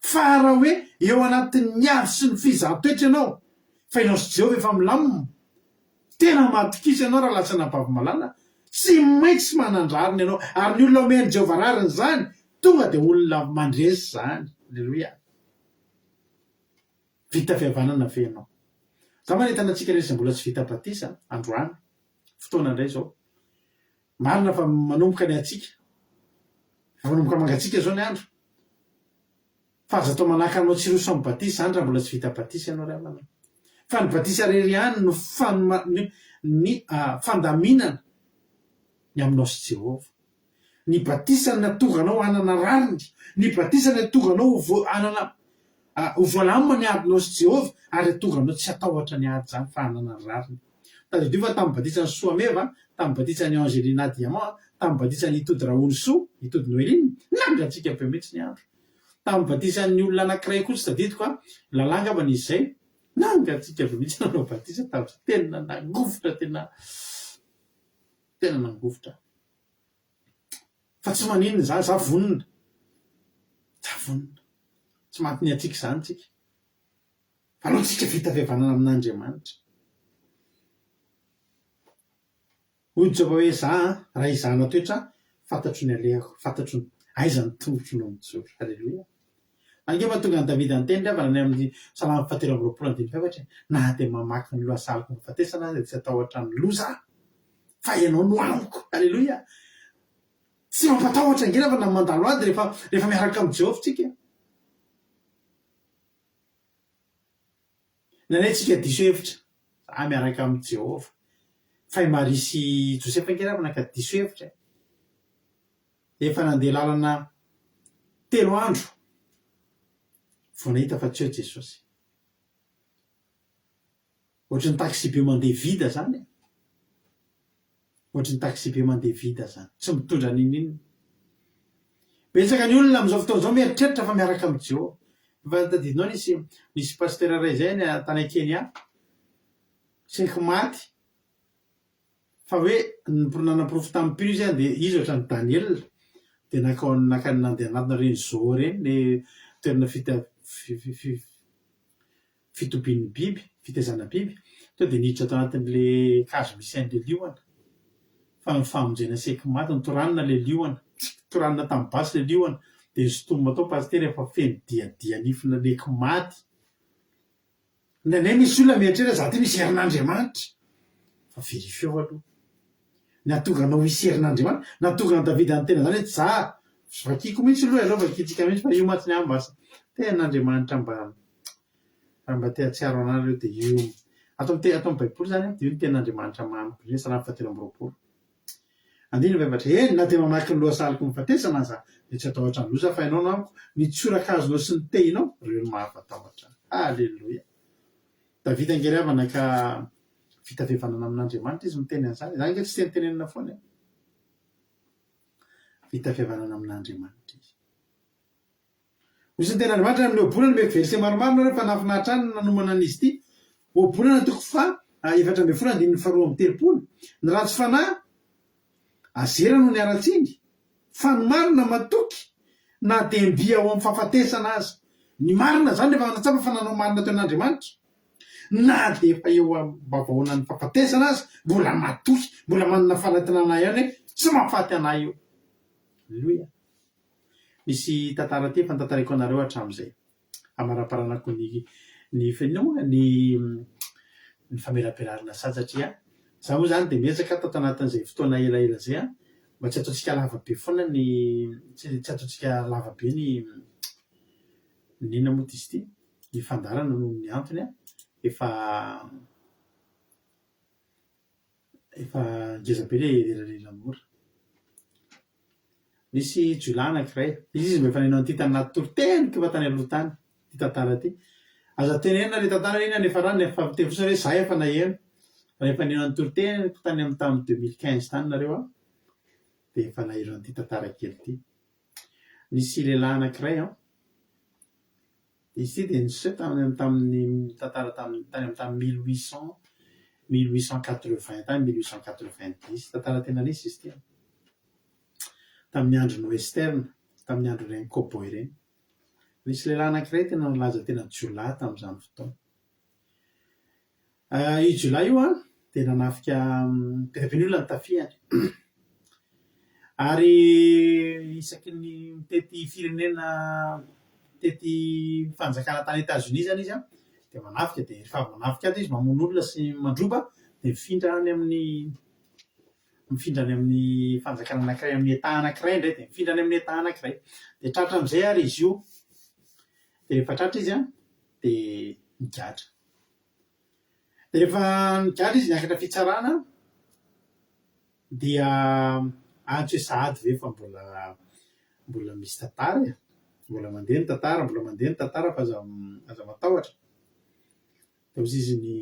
Fa raha hoe eo anatin'ny ady sy ny fizahan-toetra ianao, fa ianao sy Jehovah efa milamina, tena matokisa ianao raha lasa anabavy malala, tsy maintsy manan-drariny ianao, ary ny olona omen'i Jehovah rariny izany, Tonga dia olona mandresy izany. Aleloia. Vita fihavanana ve ianao? Za manentana antsika rehetra izay mbola tsy vita batisa androany, fotoana indray izao. Marina fa manomboka ny hatsiaka. Efa manomboka mangatsiaka izao ny andro. Fa aza atao manakana anao tsy hiroso amin'ny batisa izany raha mbola tsy vita batisa ianao ry havana. Fa ny batisa irery ihany no fanoma, ny, ny fandaminana ny aminao sy Jehovah. Ny batisa no nahatonga anao hanana rariny. Ny batisa no nahatonga anao ho vo, hanana, ho voalamina ny adinao sy Jehovah ary hahatonga anao tsy hatahotra ny ady izany fa hanana ny rariny. Tadidio fa tamin'ny batisan'i Soameva, tamin'ny batisan'i Angelina Diamant, tamin'ny batisan'i Itody Rahonisoa, Itody Noeline, nangatsiaka be mihitsy ny andro. Tamin'ny batisan'ny olona anankiray koa tsy tadidiko an, Lala angamba nisy izay, nangatsiaka be mihitsy nanao batisa tamin'izay, tena nangovitra tena tena nangovitra. Fa tsy maninona izany, za vonona, za vonona. Tsy maty ny hatsiaka izany tsika. Aleo tsika vita fihavanana amin'Andriamanitra. Hoy Joba hoe, Za an, raha izahana toetra, fantatro ny alehako, fantatro ny, aiza ny tongotro no mijoro. Haleloia. Angamba tonga an'i Davida niteny ry havana any amin'ny Salamo fahatelo amby roapolo andininy fahefatra e, Na dia mamaky ny lohasaliko ny fahafatesana aza dia tsy hatahotra ny loza aho, fa Ianao no amiko. Haleloia. Tsy mampatahotra ange ry havana ny mandalo ady rehefa, rehefa miaraka amin'i Jehovah tsika. Indraindray tsika diso hevitra, za miaraka amin'i Jehovah. Fa i Maria sy i Josefa ange ravana ka diso hevitra e. Efa nandeha lalana telo andro vao nahita fa tsy eo Jesosy. Ohatry ny taxi-be mandeha vide zany e. Ohatry ny taxi-be mandeha vide zany. Tsy mitondra n'inon'inona. Betsaka ny olona amin'izao fotoana izao mieritreritra fa miaraka amin'i Jehovah. Efa tadidinao nisy nisy pasitera iray izay any tany Kenya, saiky maty fa hoe nanaporofo tamin'ny mpino izy dia izy ohatran'i Daniela dia nakao naka nandeha nanatona ireny zoo ireny, le toerana fita fitobian'ny biby, fitaizana biby, tonga dia niditra tao anatin'ilay cage misy an'ilay liona. Fa ny famonjena saiky maty, notoranina ilay liona, toranina tamin'ny basy ilay liona, dia nosintomina tao pasitera efa feno diadia nifina leky maty. Indraindray misy olona mieritreritra za ty misy herin'Andriamanitra, fa verifieo aloha. Ny hahatonga anao hisy herin'Andriamanitra, nahatonga an'i Davida niteny an'izany hoe za, vakiko mihitsy aloha e, aleo vakintsika mihitsy fa io mantsy ny ahy mba tena Andriamanitra mba raha mba te hahatsiaro anah nareo dia io ato amin'ny ato amin'ny baiboly izany dia io ny tenin'Andriamanitra mamiko indrindra Salamo fahatelo amby roapolo andininy fahefatra eny na dia mamaky ny lohasaliko mifatesana aza dia tsy hatahotra ny loza fa ianao no amiko ny tsorakazonao sy ny tehinao ireo no mahafatahotra ahy aleloia Davida ange ry havana ka vita fihavanana amin'Andriamanitra izy miteny an'izany. Izany ange tsy tenitenenina foana e. Vita fihavanana amin'Andriamanitra izy. Hoy ny tenin'Andriamanitra amin'ny Ohabolana, omeko verset maromaro nareo fa nahafinaritra ahy ny nanomana an'izy ity. Ohabolana toko faha 14 andininy faharoa amby telopolo. Ny ratsy fanahy Azera no niara-tsiny, fa ny marina matoky na dia mby ao amin'ny fahafatesana aza. Ny marina izany rehefa nahatsapa fa nanao marina teo an'Andriamanitra, na dia efa eo am-bavahoanan'ny fahafatesana aza, mbola matoky, mbola manana fanantenana ihany hoe tsy mahafaty an'ahy io. Aleloia. Misy tantara ity efa notantaraiko anareo hatramin'izay. Hamaraparanako ny ny inona moa ny ny famelabelарana sady satria za moa zany dia miezaka tato anatin'izay fotoana elaela izay an, mba tsy ataontsika lava be foana ny tsy tsy ataontsika lava be ny ny inona moa izy ity ny fandaharana noho ny antony an, efa efa ngeza be ilay elanelan'ora. Nisy jiolahy anankiray, izy izy mba efa nanao an'ity tany anaty toriteny koa tany aloha tany, ity tantara ity. Aza tenenina ilay tantara iny any farany fa miteny fotsiny hoe za efa naheno. Rehefa naheno an'ny toriteniko tany amin'ny tamin'ny 2015 tany nareo an, dia efa naheno an'ity tantara kely ity. Nisy lehilahy anankiray an, izy ity dia niseho tany amin'ny tamin'ny tantara tamin'ny tany amin'ny tamin'ny mille huit cent, mille huit cent quatre-vingt tany, mille huit cent quatre-vingt-dix, tantara tena nisy izy ity an. Tamin'ny andron'ny western, tamin'ny andron'ireny cowboy ireny. Nisy lehilahy anankiray tena nilaza tena jiolahy tamin'izany fotoana. Io jiolahy io an, dia nanafika, be dia be ny olona notafihany. Ary isaky ny mitety firenena, mitety fanjakana tany Etazonia izany izy an, dia manafika, dia rehefa avy manafika ato izy mamono olona sy mandroba dia mifindra any amin'ny mifindra any amin'ny fanjakana anankiray, amin'ny Etat anankiray indray dia mifindra any amin'ny Etat anankiray. Dia tratra amin'izay ary izy io. Dia rehefa tratra izy an, dia nigadra. Dia rehefa nigadra izy niakatra fitsarana dia antso hoe sahady ve fa mbola mbola misy tantara e! Mbola mandeha ny tantara, mbola mandeha ny tantara fa aza aza matahotra. Dia hoy izy ny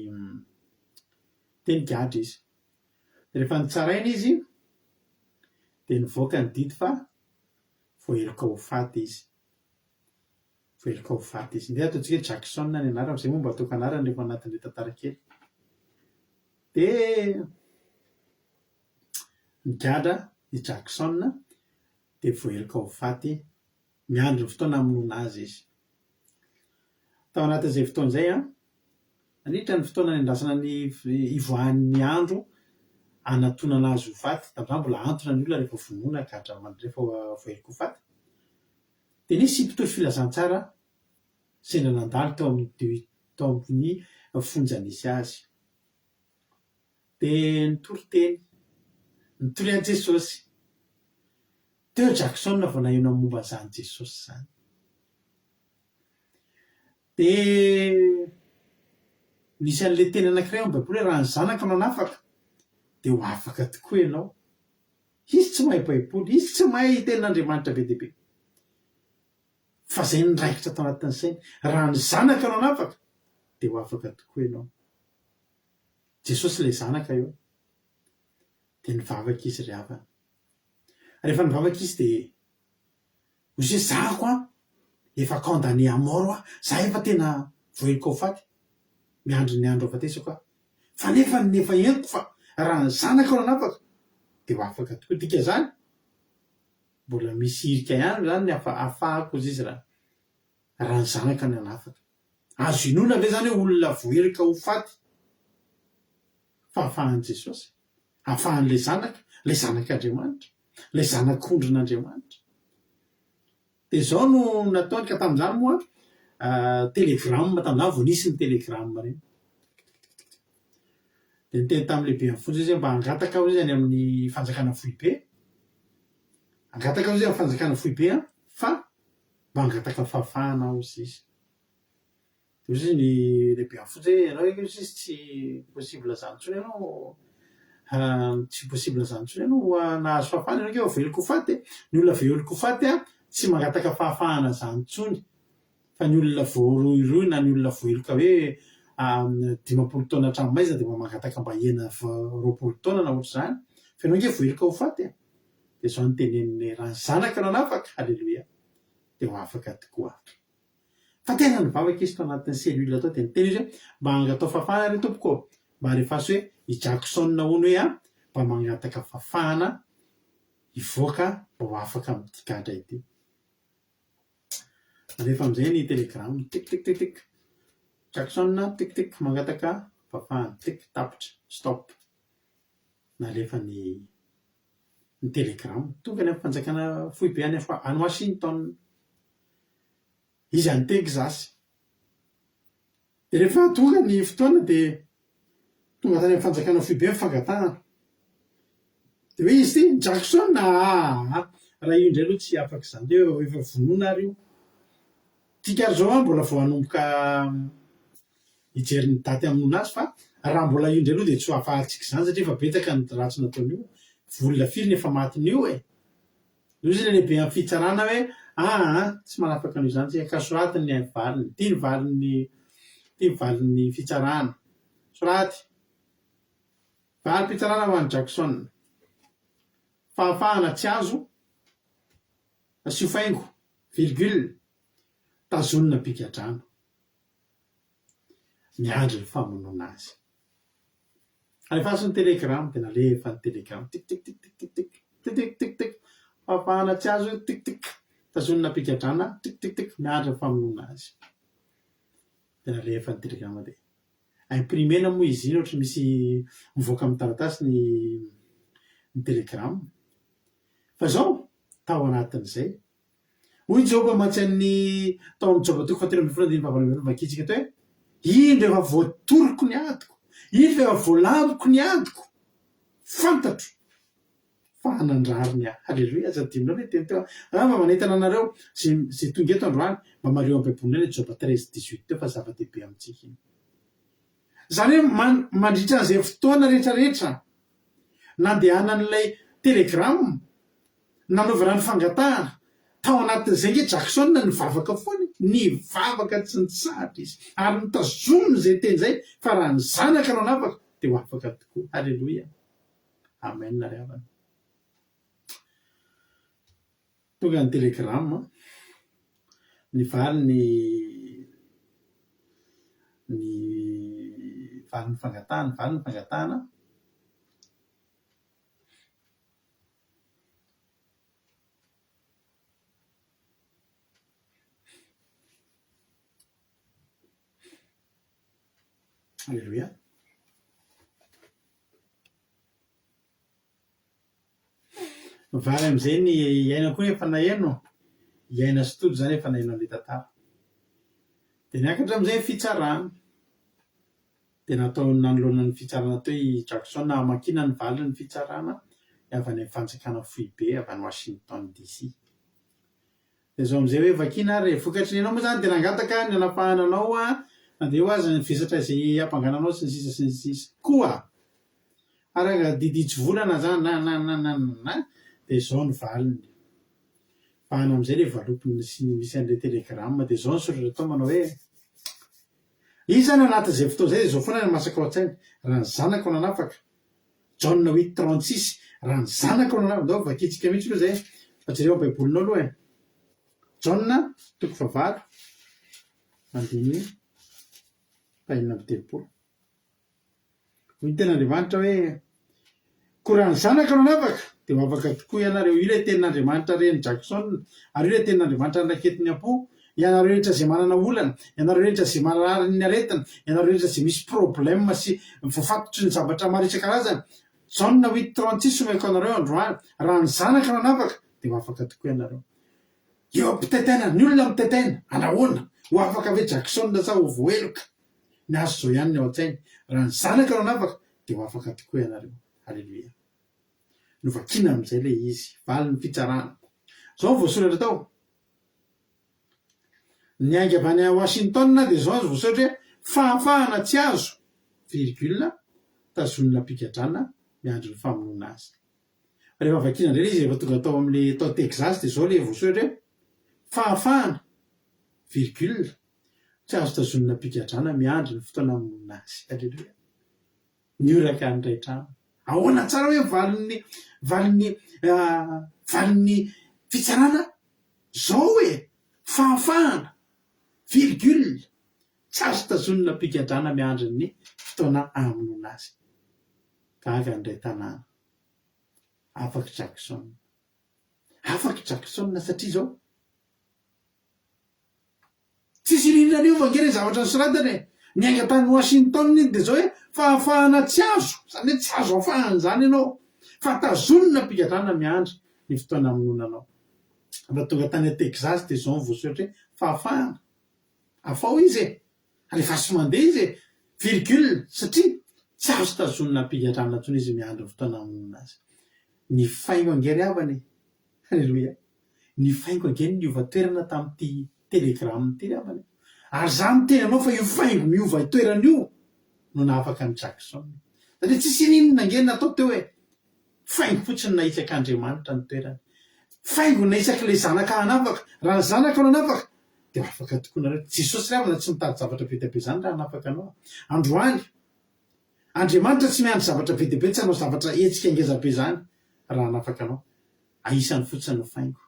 dia nigadra izy. Dia rehefa nitsaraina izy dia nivoaka ny didy fa voaheloka ho faty izy. Voaheloka ho faty izy. Ndeha ataontsika hoe Jackson ny anarany, izay moa mba ataoko anarany rehefa anatin'ilay tantara kely. Dia nigadra i Jackson dia voaheloka ho faty, miandry ny fotoana hamonoana azy izy. Tao anatin'izay fotoana izay an, nandritra ny fotoana niandrasana ny hivoahan'ny andro hanatonana azy ho faty, tamin'izany mbola antona ny olona rehefa vonoina gadra rehefa voaheloka ho faty, Dia nisy mpitory filazantsara sendra nandalo teo amin'ny tao amin'ny fonja nisy azy. Dia nitory teny, nitory an'i Jesosy. Teo Jackson vao naheno ny momba an'izany Jesosy izany. Dia nisy an'ilay teny anankiray ao amin'ny Baiboly hoe raha ny Zanaka no hanafaka dia ho afaka tokoa ianao. Izy tsy mahay baiboly, izy tsy mahay tenin'Andriamanitra be dia be. Fa izay niraikitra tao anatin'ny sainy, raha ny Zanaka no hanafaka, dia ho afaka tokoa ianao. Jesosy ilay Zanaka eo. Dia nivavaka izy ry havana. Rehefa nivavaka izy dia hoy izy hoe zahako an, efa condamné à mort aho, za efa tena voaheloka ho faty, miandry ny andro hahafatesako aho. Fa nefa ny efa henoko fa raha ny zanaka no hanapaka dia ho afaka tokoa. Dikan'izany, mbola misy hirika ihany izany ny ahafahako hozy izy raha raha ny zanaka no hanafaka. Azo inoana ve izany hoe olona voaheloka ho faty fa afahan'i Jesosy? Afahan'ilay zanaka, ilay zanak'Andriamanitra, ilay zanak'ondrin'Andriamanitra. Dia izao no nataony ka tamin'izany moa telegram, tamin'izany vao nisy ny telegram ireny. Dia niteny tamin'ny lehiben'ny fonja izy hoe mba hangataka aho izy any amin'ny fanjakana foibe, hangataka aho izy amin'ny fanjakana foibe an, fa mba hangataka fahafahana aho hozy izy. Dia hoy izy ny lehibe amin'ny fonja hoe ianao ange hozy izy tsy possible izany intsony ianao, tsy possible izany intsony ianao nahazo fahafahana ianao ange efa voaheloka ho faty e! Ny olona voaheloka ho faty an, tsy mangataka fahafahana izany intsony fa ny olona voarohirohy na ny olona voaheloka hoe 50 taona hatramin'ny dia mba mangataka mba hihena 20 taona na ohatr'izany fa ianao ange voaheloka ho faty e! Dia izao no teneniny hoe raha ny zanaka no hanafaka, haleloia, dia ho afaka tokoa. Fa tena nivavaka izy tao anatin'ny cellule tao dia niteny izy hoe mba angatao fafana re tompoko ô! Mba alefaso hoe i Jackson hono hoe an, mba mangataka fafahana hivoaka mba ho afaka amin'ity gadra ity. Alefa amin'izay ny telegram, tik tik tik tik, Jackson tik tik mangataka fafahana, tik tapitra, stop. Nalefa ny ny telegram, tonga any amin'ny fanjakana foibe any any Washington. Izy any Texas. Dia rehefa tonga ny fotoana dia tonga tany amin'ny fanjakana foibe ny fangatahana. Dia hoe izy ity, Jackson aa! Raha io indray aloha tsy afaka izany dia efa vonoina ary io. Tsika ary izao an mbola vao hanomboka hijery ny daty hamonoana azy fa raha mbola io indray aloha dia tsy ho afahantsika izany satria efa betsaka ny ratsy nataon'io. Volona firy ny efa matin'io e! Hoy izy ilay lehibe amin'ny fitsarana hoe, Aa, tsy manafaka an'io izany isika, ka soraty ny valiny. Ity ny valin'ny, ity ny valin'ny fitsarana. Soraty. Valim-pitsarana ho an'i Jackson. Fahafahana tsy azo, asio faingo, virgule, tazonina am-pigadrana. Miandry ny famonoana azy. Alefaso ny telegram dia nalefa ny telegram tik tik tik tik tik tik tik tik tik tik fahafahana tsy azo tik tik tazonina am-pigadrana tik tik tik miandry ny famonoana azy dia nalefa ny telegram dia imprimer-na moa izy iny ohatry misy mivoaka amin'ny taratasy ny ny telegram. Fa izao, tao anatin'izay, hoy Joba mantsy an'ny tao amin'ny Joba toko fahatelo ambinifolo andininy fahavalo ambinifolo vakintsika teo hoe, Indro efa voatoroko ny adiko, indro efa voalamiko ny adiko, fantatro fa hanan-drariny aho. Haleloia, aza adinonao ilay teny teo. Angamba manentana anareo izay izay tonga eto androany, mba mariho amin'ny Baibolinao ilay Joba 13 18 teo fa zava-dehibe amintsika iny. Izany hoe man, mandritra an'izay fotoana rehetrarehetra nandehanan'ilay telegrama, nanaovana ny fangatahana, tao anatin'izay ange Jackson nivavaka foana e, nivavaka tsy nitsahatra izy, ary notazominy izay teny izay fa raha ny zanaka no hanafaka dia ho afaka tokoa. Haleloia. Amen ry havana. Tonga ny telegrama, nivaly ny ny valin'ny fangatahana, nivaly ny fangatahana. Aleloia. Vary amin'izay ny aina koa efa naheno, i Aina sy Tojo izany efa naheno an'ilay tantara. Dia niakatra amin'izay ny fitsarana. Dia natao nanoloana ny fitsarana teo i Jackson hamakiana ny valin'ny fitsarana avy any amin'ny fanjakana foibe avy any Washington DC. Dia izao amin'izay hoe vakiana ary e, vokatry ny ianao moa izany dia nangataka ny hanapahana anao na dia eo aza ny vesatra izay hiampangana anao sy ny sisa sy ny sisa. Koa araka didy hitsivolana izany na na na na na dia izao ny valiny. Vahana amin'izay ilay valopy nisy misy an'ilay telegrama dia izao ny soratra atao manao hoe Izy izany anatin'izay fotoana izay dia izao foana ny masaka ao an-tsainy, raha ny zanako no nanafaka, Jaona huit 36, raha ny zanako no nanafaka, ndao vakintsika mihitsy aloha izay e, fa jereo ao baibolinao aloha e, Jaona toko fahavalo andininy fahenina amby telopolo. Hoy ny tenin'Andriamanitra hoe, Koa raha ny Zanaka no hanafaka, dia ho afaka tokoa ianareo. Io ilay tenin'Andriamanitra ren'i Jackson, ary io ilay tenin'Andriamanitra noraiketiny am-po. Ianareo rehetra izay manana olana, ianareo rehetra izay mararin'ny aretina, ianareo rehetra izay misy problème sy voafatotry ny zavatra maro isan-karazany, Jaona huit 36 omeko anareo androany, raha ny Zanaka no hanafaka, dia ho afaka tokoa ianareo. Eo am-pitaitainana, ny olona mitaitaina, anahoana? Ho afaka ve Jackson sa ho voaheloka? Ny azy izao ihany ny ao an-tsainy, raha ny Zanaka no hanafaka dia ho afaka tokoa ianareo. Haleloia. Novakiana amin'izay ilay izy, valin'ny fitsarana. Izao no voasoratra tao. Niainga avy any Washington dia izao no voasoratra hoe, Fahafahana tsy azo, virgule, tazonina am-pigadrana miandry ny famonoana azy. Rehefa vakiana indray ilay izy rehefa tonga tao amin'ilay tao Texas dia izao ilay voasoratra hoe, Fahafahana, virgule, Tsy azo tazonina am-pigadrana miandry ny fotoana hamonoana azy. Aleloia. Nioraka ny iray trano. Ahoana tsara hoe valin'ny valin'ny valin'ny fitsarana? Zao e! Fahafahana, virgule, tsy azo tazonina am-pigadrana miandry ny fotoana hamonoana azy. Gaga ny iray tanàna. Afaka Jackson. Afaka Jackson satria izao. Tsisy rinona niova ange ilay zavatra nosoratana e! Niainga tany Washington iny dia izao hoe fahafahana tsy azo, izany hoe tsy azo afahana izany ianao fa tazonina am-pigadrana miandry ny fotoana hamonoana anao. Raha tonga tany Texas dia izao no voasoratra hoe fahafahana, afaho izy e! Alefaso mandeha izy e! Virgule, satria tsy azo tazonina am-pigadrana intsony izy miandry ny fotoana hamonoana azy. Ny faingo ange ry havana e! Haleloia! Ny faingo ange no niova toerana tamin'ity telegram ity ry havana e! Ary za miteny anao fa io faingo miova toerana io no nahafaka an'i Jackson. Satria tsisy ininona ange natao teo e! Faingo fotsiny nahitsak'Andriamanitra ny toerany. Faingo nahitsak'ilay zanaka hanafaka. Raha ny zanaka no hanafaka dia ho afaka tokoa nareo. Jesosy ry havana tsy mitady zavatra be dia be izany raha hanafaka anao. Androany, Andriamanitra tsy miandry zavatra be dia be, tsy hanao zavatra hetsika ngeza be izany raha hanafaka anao. Ahisany fotsiny ny faingo.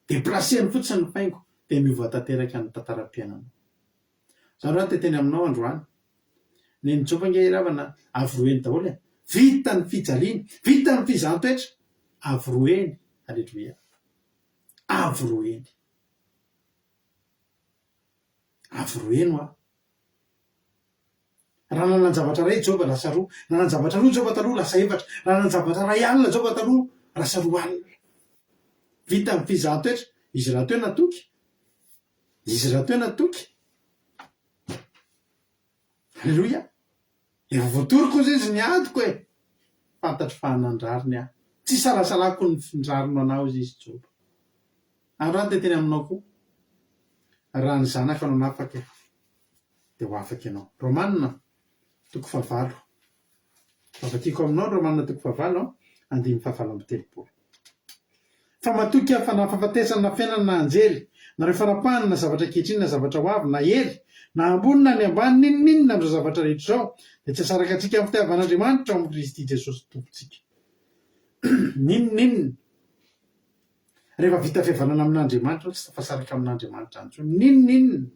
Deplacer-ny fotsiny ny faingo dia miova tanteraka ny tantaram-piainanao. Izany hoa te teny aminao androany. Neny Joba ange ry havana avo roa heny daholo e. Vita ny fijaliana, vita ny fizahan-toetra, avo roa heny. Aleloia. Avo roa heny. Avo roa heny hoa. Raha nanan-javatra iray Joba, lasa roa. Nanan-javatra roa Joba taloha, lasa efatra. Raha nanan-javatra iray alina Joba taloha, lasa roa alina. Vita ny fizahan-toetra. Izy rahateo natoky. Izy rahateo natoky. Aleloia! Efa voatoriko hozy izy ny adiko e! Fantatro fa hanan-drariny aho. Tsy isalasalako ny findrariny anao hozy izy Joba. Ary raha ny te-teny aminao koa, raha ny zanaka no hanafaka dia ho afaka ianao. Romana toko fahavalo. Vakiako aminao ny Romana toko fahavalo andininy fahavalo amby telopolo. Fa matoky aho fa na fahafatesana na fiainana na anjely, na ireo fanapahana na zavatra ankehitriny na zavatra ho avy, na hery, na ambony na ny ambany, n'inon'inona amin'izao zavatra rehetra izao, dia tsy hahasaraka antsika amin'ny fitiavan'Andriamanitra ao amin'i Kristy Jesosy Tompontsika. N'inon'inona. Rehefa vita fihavanana amin'Andriamanitra ianao, tsy tafasaraka amin'Andriamanitra intsony. N'inon'inona.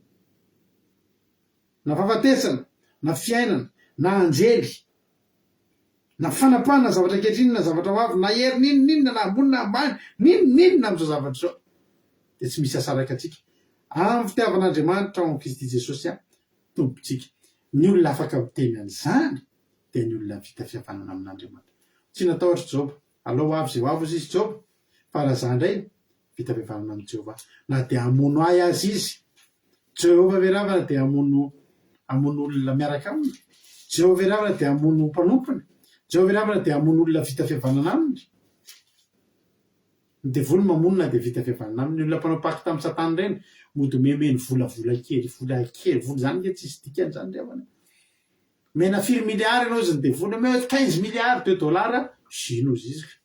Na fahafatesana, na fiainana, na anjely, na fanapahana na zavatra ankehitriny na zavatra ho avy, na hery n'inon'inona, na ambony na ambany, n'inon'inona amin'izao zavatra izao, dia tsy misy hahasaraka antsika amin'ny fitiavan'Andriamanitra ao amin'i Kristy Jesosy Tompontsika. Ny olona afaka miteny an'izany dia ny olona vita fihavanana amin'Andriamanitra. Tsy natahotra Joba. Alao ho avy izay ho avy hozy izy Joba, fa raha izaho indray, vita fihavanana amin'i Jehovah. Na dia hamono ahy aza izy, Jehovah ve ravana dia hamono hamono olona miaraka aminy? Jehovah ve ravana dia hamono mpanompony? Jehovah ve ravana dia hamono olona vita fihavanana aminy? Ny devoly mamono na dia vita fihavanana aminy. Ny olona mpanao pacte amin'i Satana ireny, mody omemeny volavola kely, vola kely, vola izany ange tsisy dikany izany ry havana e. Omena firy milliards ianao izy ny devoly, omeo 15 milliards de dollars, zino ozy izy ka.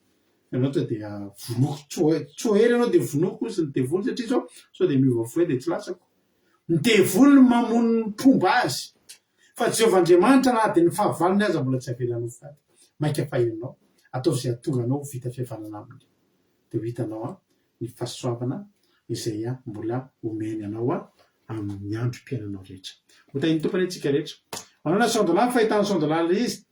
Ianao to dia vonoiko, tso hery ianao dia vonoiko ozy ny devoly satria zao sao dia miova fo eo dia tsy latsako. Ny devoly no mamono ny mpomba azy. Fa Jehovah Andriamanitra na dia ny fahavalony aza mbola tsy avelany ho faty. Mainka fa ianao. Ataovy izay hahatonga anao ho vita fihavanana aminy. Dia ho hitanao an ny fahasoavana izay mbola omeny anao amin'ny androm-piainanao rehetra. Ho tahin'ny Tompo anie tsika rehetra. Manana Sandolahy ny fahitan'i Sandolahy ilay izy.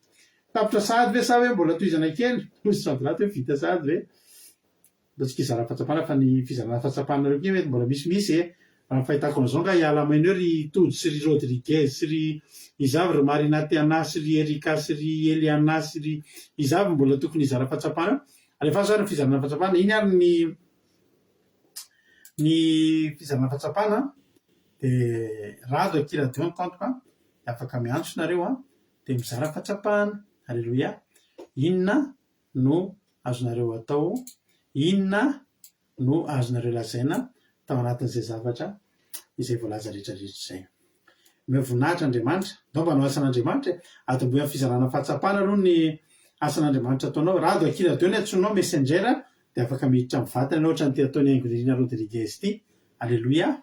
Tapitra sahady ve sa hoe mbola tohizana kely? Hoy Sandolahy hoe vita sahady ve? Ndao tsika hizara fahatsapana fa ny fizarana fahatsapanareo koa mety mbola misimisy e! Raha ny fahitako an'izao angaha hiala maina eo ry Tojo sy ry Rodriguez sy ry iza avy ry Marina Tiana sy ry Erika sy ry Eliana sy ry iza avy mbola tokony hizara fahatsapana eo? Alefaso ary ny fizarana fahatsapana. Iny ary ny ny fizarana fahatsapana dia rado akia radio ny compte-ko an, dia afaka miantso nareo an, dia mizara fahatsapana. Aleloia. Inona no azonareo atao? Inona no azonareo lazaina tao anatin'izay zavatra izay voalaza rehetra rehetra izay? Omeo voninahitra Andriamanitra. Ndao mba hanao asan'Andriamanitra e! Atombohy amin'ny fizarana fahatsapana aloha ny asan'Andriamanitra ataonao. Rado akia radio ny antsoinao messenger dia afaka miditra mivantana ianao ohatran'ity ataon'i Haingonirina Rodriguez ity. Aleloia!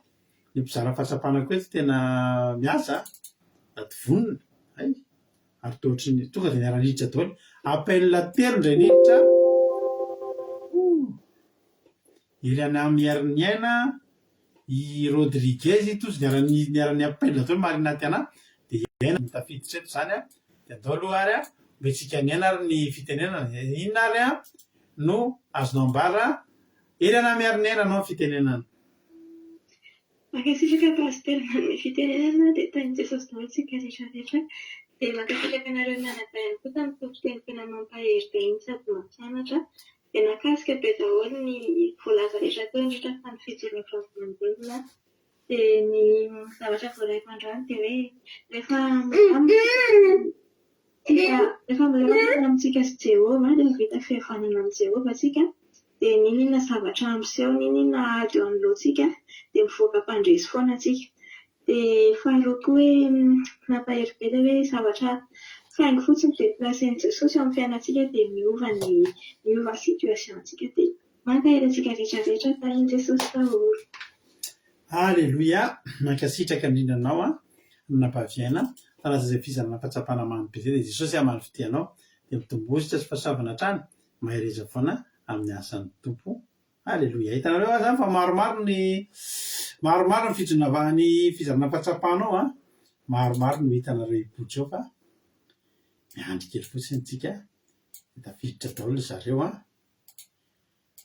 Ny mpizara fahatsapana koa eto tena miasa a! Sady vonona. Hay! Ary toa ohatran'ny tonga dia niara-niditra daholo. Appel telo indray niditra. Ouh! Eliana Miariniaina, i Rodriguez, i Tojo niara-ni niara-ni-appel daholo Marina Tiana dia i Aina no tafiditra eto izany an. Dia andao aloha ary an, omentsika an'i Aina ary ny fitenenana. Inona ary an no azonao ambara Eliana Miariniaina anao ny fitenenana. Mankasitraka Pasitera nanome fitenenana dia tahin'i Jesosy daholo isika rehetra rehetra. Dia mankasitraka anareo mianadahy ihany koa tamin'ny toriteny tena mampahery be iny sady mampianatra. Dia nahakasika be daholo ny voalaza rehetra teo indrindra fa ny fijoroana vavolombelona. Dia ny zavatra voaraiko androany dia hoe rehefa milamina isika, rehefa milamina amintsika sy Jehovah, rehefa vita fihavanana amin'i Jehovah isika, dia n'inon'inona zavatra miseho, n'inon'inona ady eo anoloantsika dia mivoaka mpandresy foana isika. Dia faharoa koa hoe nampahery be ilay hoe zavatra faingo fotsiny dia placer-n'i Jesosy eo amin'ny fiainantsika dia miova ny miova ny situation-ntsika. Dia mankahery antsika rehetra rehetra tahin'i Jesosy daholo. Aleloia! Mankasitraka indrindra anao an, Nampaviaina, fa lasa izay fizarana fahatsapana mamy be izay dia Jesosy hamaly fitia anao, dia mitomboa sy fahasoavana hatrany, mahereza foana amin'ny asan'ny Tompo. Aleloia! Hitanareo aza fa maromaro ny maromaro ny fijonava ny fizarana fahatsapana ao an! Maromaro no hitanareo hipoitra eo fa miandry kely fotsiny tsika dia tafiditra daholo ry zareo an!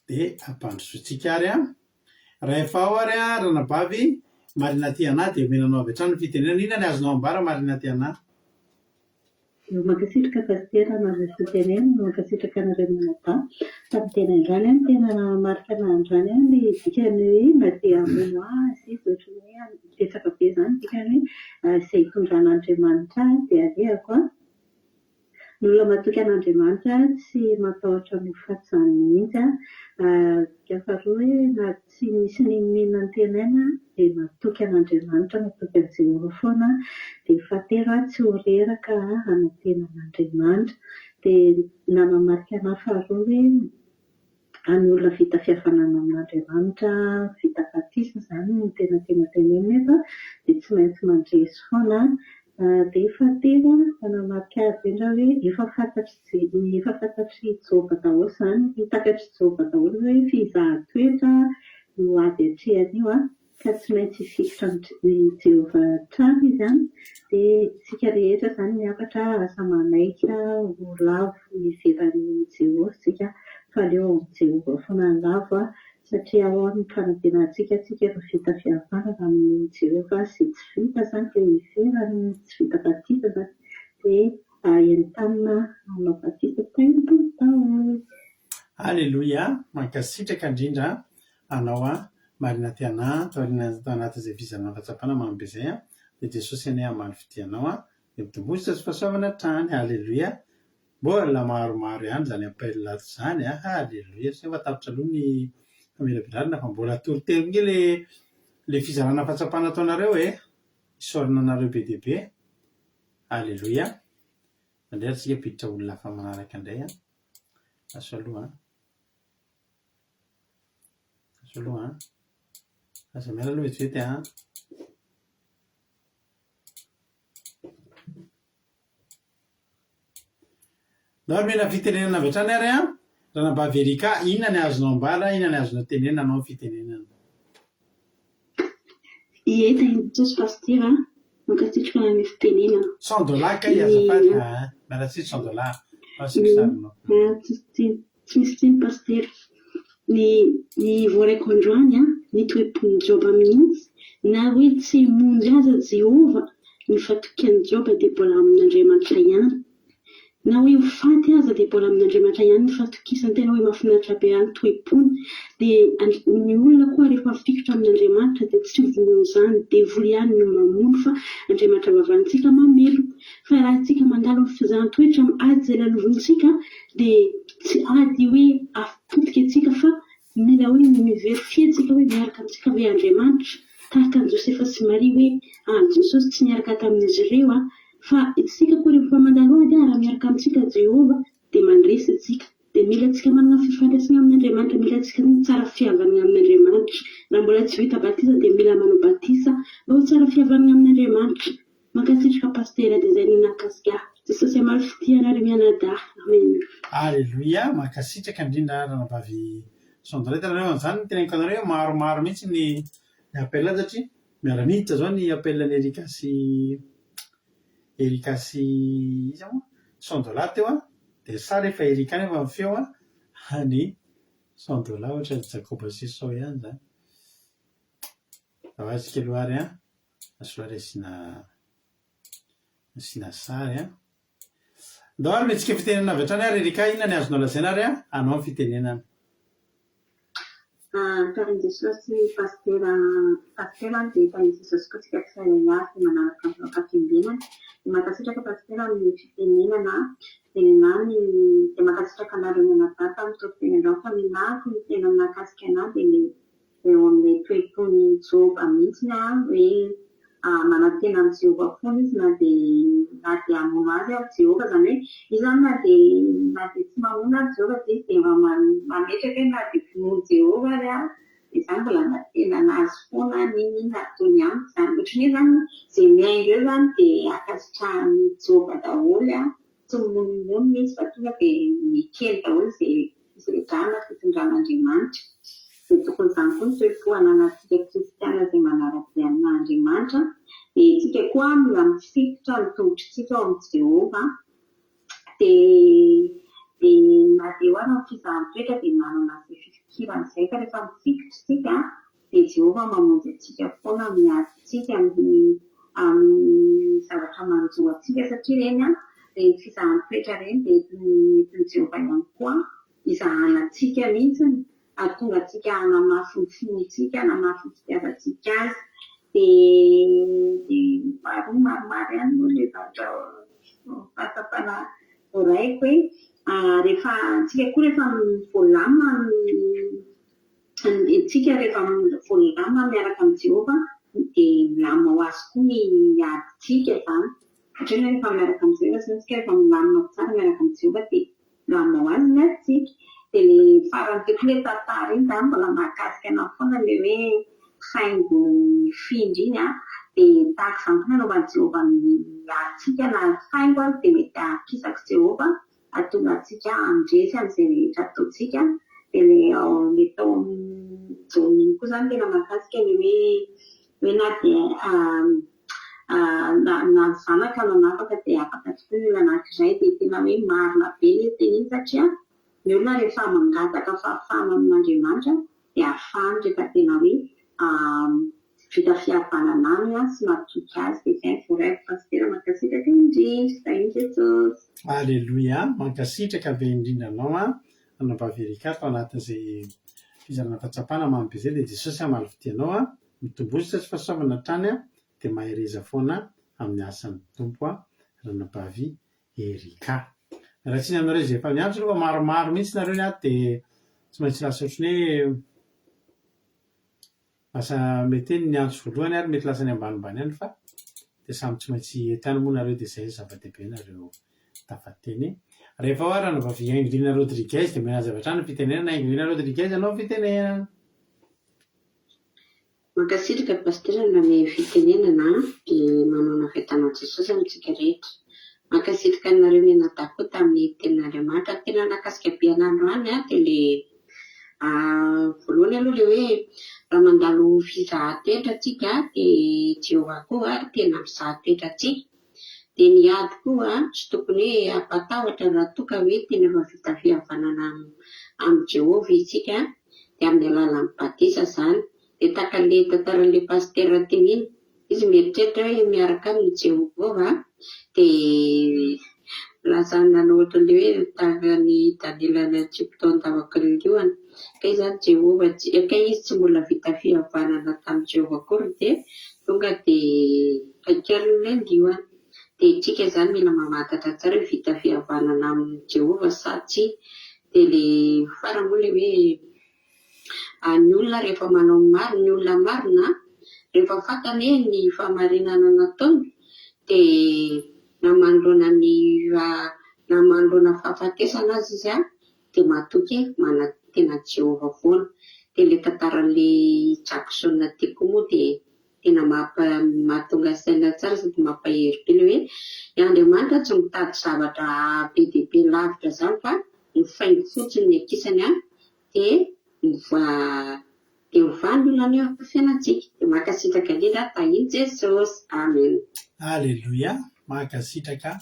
Dia ampandrosointsika ary an! Rahefa ao ary an ranabavy Marina Tiana dia omena anao avy hatrany ny fitenenana. Inona ny azonao ambara Marina Tiana? Mankasitraka Pasitera nahazo fitenenana, mankasitraka anareo mianadahy. Tamin'ny tena androany ny tena nanamarika anahy androany ny dikany hoe na dia hamono azy izy ohatran'ny hoe betsaka be izany ny dikany hoe izay hitondran'Andriamanitra ahy dia alehako an. Ny olona matoky an'Andriamanitra tsy matahotra ny ho faty izany mihitsy an. Dika faharoa hoe na tsy misy n'inon'inona antenaina dia matoky an'Andriamanitra, matoky an'i Jehovah foana. Dia fahatelo an, tsy ho reraka hanantena an'Andriamanitra. Dia nanamarika an'ahy faharoa hoe ny olona vita fihavanana amin'Andriamanitra, vita batisa izany no tena tiana tenenina eto dia tsy maintsy mandresy foana. Dia fahatelo, nanamarika azy indrindra hoe efa fantatr'i efa fantatr'i Joba daholo izany, takatr'i Joba daholo hoe fizahan-toetra io ady atrehany io ka tsy maintsy hifikitra amin'i Jehovah hatrany izy an! Dia isika rehetra izany miakatra aza manaiky ho lavo ivelan'i Jehovah isika fa aleo ao amin'i Jehovah foana ny lavo satria ao ny fanantenantsika, isika efa vita fihavanana amin'i Jehovah, izay tsy vita izany dia ivelany, tsy vita batisa izany dia entanina hanao batisa. Tahin'ny Tompo daholo. Aleloia! Mankasitraka indrindra anao an! Marina Tiana, taoriana tao anatin'izay fizarana fahatsapana mamy be izay an, dia Jesosy anie hamaly fitia anao an, dia mitomboa sy fahasoavana hatrany. Aleloia! Mbola maromaro ihany izany appel ato izany an! Aleloia! Sao efa tapitra aloha ny famelabelarana fa mbola toriteny ange le le fizarana fahatsapana ataonareo e! Isaorana anareo be dia be. Aleloia! Andeha ary tsika hampiditra olona hafa manaraka indray an! Aso aloha an! Aso aloha an! Aza miala aloha vetivety an! Ndao omena fitenenana avy hatrany ary an! Ranabavy Erika, inona ny azonao ambara, inona ny azonao tenenina anao ny fitenenana? Ie, tahin'i Jesosy Pasitera a! Mankasitraka ny fitenenana. Cent dollars kay azafady a! Miala tsiny cent dollars fa asiako sarinao. Tsy misy tsiny Pasitera. Ny ny voaraiko androany an, ny toe-pon'i Joba mihitsy, na hoe tsy hamonjy azy aza Jehovah, ny fatokian'i Joba dia mbola amin'Andriamanitra ihany. Na hoe ho faty aza dia mbola amin'Andriamanitra ihany ny fatokisany, tena hoe mahafinaritra be ahy ny toe-pony. Dia ny olona koa rehefa mifikitra amin'Andriamanitra dia tsy vonoin'izany devoly ihany no mamono fa Andriamanitra vavahintsika mamelona. Fa raha isika mandalo amin'ny fizahan-toetra amin'ny ady izay lalovintsika dia tsy ady hoe afo potika isika fa mila hoe mi-verifier tsika hoe miaraka amintsika ve Andriamanitra tahaka an'i Josefa sy Maria hoe ah Jesosy tsy niaraka tamin'izy ireo ah fa isika koa rehefa mandalo ady ah raha miaraka amintsika Jehovah dia mandresy isika dia mila antsika manana fifandraisana amin'Andriamanitra mila antsika tsara fihavanana amin'Andriamanitra raha mbola tsy vita batisa dia mila manao batisa mba ho tsara fihavanana amin'Andriamanitra Mankasitraka Pasitera dia izay no nahakasika ahy. Jesosy hamaly fitia anareo mianadahy. Amen. Aleloia, mankasitraka indrindra ranabavy Sandra. Hitanareo an'izany ny teneniko anareo hoe maromaro mihitsy ny ny appel satria miara-miditra zao ny appel an'i Erika sy Erika sy iza moa? Sandola teo an, dia sary efa Erika nefa ny feo an, any Sandola ohatran'i Jakoba sy Esao ihany izany. Avadika aloha ary an. Somary asiana asiana sary an. Ndao ary mihetsika fitenenana avy hatrany ary Erika, inona ny azonao lazaina ary an, anao ny fitenenana. Tahin'i Jesosy Pasitera Pasitera dia tahin'i Jesosy koa tsika tsirairay avy manaraka ny fampahafimbenana. Dia mankasitraka Pasitera amin'ny fitenenana dia nenaha ny dia mankasitraka anareo mianadahy tamin'ny toriteny androany fa nenaha ny tena nahakasika anahy dia ilay eo amin'ilay toe-pon'i Joba mihitsy hoe manantena an'i Jehovah foana izy na dia na dia hamono azy ary Jehovah. Izany hoe izy izany na dia na dia tsy mamono ary Jehovah dia izy dia mba mametraka hoe na dia vonoin'i Jehovah ary aho dia izaho mbola manantena an'azy foana n'inon'inona ataony amiko izany. Ohatran'ny hoe izany izay mihaingo eo izany dia ankasitrahan'i Joba daholo, tsy mimonomonona izy fa tonga dia ekeny daholo izay Fisedrana fitondran'Andriamanitra. Dia tokony izany koa ny toe-po ananantsika kristiana izay manara-dia an'Andriamanitra. Dia isika koa mila mifikitra ny tongotr'tsika ao amin'i Jehovah. Dia dia na dia eo ary ny fizahan-toetra dia manana izay fifikirana izay fa rehefa mifikitra isika dia Jehovah mamonjy antsika foana amin'ny adintsika, amin'ny amin'ny zavatra manjo antsika satria ireny an. Ireny fizahan-toetra ireny dia entin'i Jehovah ihany koa hizahana antsika mihitsy, hahatonga antsika hanamafy ny finoantsika, hanamafy ny fitiavantsika Azy. Dia faharoa maromaro ihany moa ilay zavatra fahatsapana voaraiko hoe rehefa antsika koa rehefa voalamina Isika rehefa voalamina miaraka amin'i Jehovah, dia milamina ho azy koa ny adintsika izany. Satria hoe rehefa miaraka amin'i Jehovah izany isika, rehefa milamina tsara miaraka amin'i Jehovah, dia milamina ho azy ny adintsika. Dia ilay farany teo koa ilay tantara iny izany mbola mahakasika anà foana ilay hoe faingo mifindra iny an. Dia tahaka izany koa ny anaovan'i Jehovah ny adintsika, na faingo aza dia mety hahakisaky Jehovah. hahatonga antsika handresy amin'izay rehetra ataontsika, dia ilay ao ilay tao amin'ny Jaona iny koa izany tena mahakasika ilay hoe hoe na dia na na ny zanaka no nanafaka dia afaka tokoa ny olona anankiray, dia tena hoe marina be ilay teny iny satria ny olona rehefa mangataka fahafahana amin'Andriamanitra dia afahany rehefa tena hoe vita fihavanana aminy sy matoky azy dia izay ny voaraiko Pasitera mankasitraka indrindra tahin'i Jesosy. Aleloia, mankasitraka be indrindra anao an, Anabavy Ericka tao anatin'izay fizarana fahatsapana mamy be izay dia Jesosy hamaly fitia anao an, mitomboa sy fahasoavana hatrany an, dia mahereza foana amin'ny asan'ny Tompo an, Ranabavy Ericka. Miala tsiny aminareo izay efa miantso aloha fa maromaro mihitsy nareo ny ato dia tsy maintsy lasa ohatran'ny hoe lasa mety hoe ny niantso voalohany ary mety lasa ny ambanimbany ihany fa dia samy tsy maintsy eto ihany moa nareo dia izay ny zava-dehibe nareo tafateny. Rehefa ao ary Ranabavy Inglina Rodriguez dia omena azy avy hatrany ny fitenenana. Inglina Rodriguez anao ny fitenenana. Mankasitraka Pasitera nanome fitenenana dia manohana fiadanan'i Jesosy amintsika rehetra. Mankasitraka anareo mianadahy koa tamin'ny tenin'Andriamanitra. Tena nahakasika be anah androany dia le voalohany aloha le hoe raha mandalo fizahan-toetra tsika dia Jehovah koa tena mizaha toetra antsika. Dia ny ady koa tsy tokony hoe hampatahotra raha toa ka hoe tena efa vita fihavanana amin'i Jehovah isika dia amin'ny alalan'ny batisa izany. Dia tahaka an'ilay tantaran'ilay pasitera teo iny, izy mieritreritra hoe miaraka aminy Jehovah, dia lasa nanao ohatran'ilay hoe tahaka an'i Daniela natsipy tao an-davaky ny liona. Kay izany Jehovah tsy, kay izy tsy mbola vita fihavanana tamin'i Jehovah akory dia tonga dia kaikerin'ilay liona. Dia isika izany mila mamantatra tsara hoe vita fihavanana amin'i Jehovah sa tsia. Dia ilay farany moa ilay hoe Ny olona rehefa manao ny marina, ny olona marina rehefa fantany hoe ny fahamarinana nataony dia na manoloana ny na manoloana fahafatesana aza izy dia matoky hoe manantena an'i Jehovah foana. Dia ilay tantaran'ilay Jackson ity koa moa dia tena mahatonga saina tsara sady mampahery be ilay hoe ny Andriamanitra tsy mitady zavatra be dia be lavitra izany fa ny faingo fotsiny ny ankisany an dia mivoa dia mivaha ny olana eo amin'ny fiainantsika. Dia mankasitraka indrindra tahin'i Jesosy. Amen. Aleloia! Mankasitraka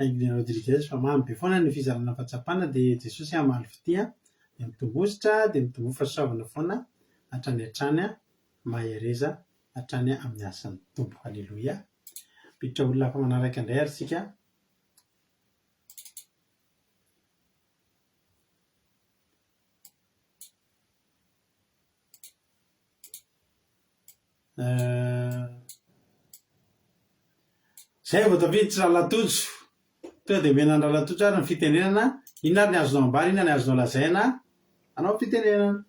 Ingrid Rodriguez fa mamy be foana ny fizarana fahatsapana dia Jesosy hamaly fitia dia mitomboa dia mitomboa fahasoavana foana hatrany hatrany Mahereza hatrany amin'ny asan'ny Tompo. Aleloia. Miditra olona hafa manaraka indray ary isika. Zay vao tafiditra Rahalahy Tojo. Tonga dia omena an'i Rahalahy Tojo ary ny fitenenana. Inona ary ny azonao ambara, inona ny azonao lazaina? Anao ny fitenenana.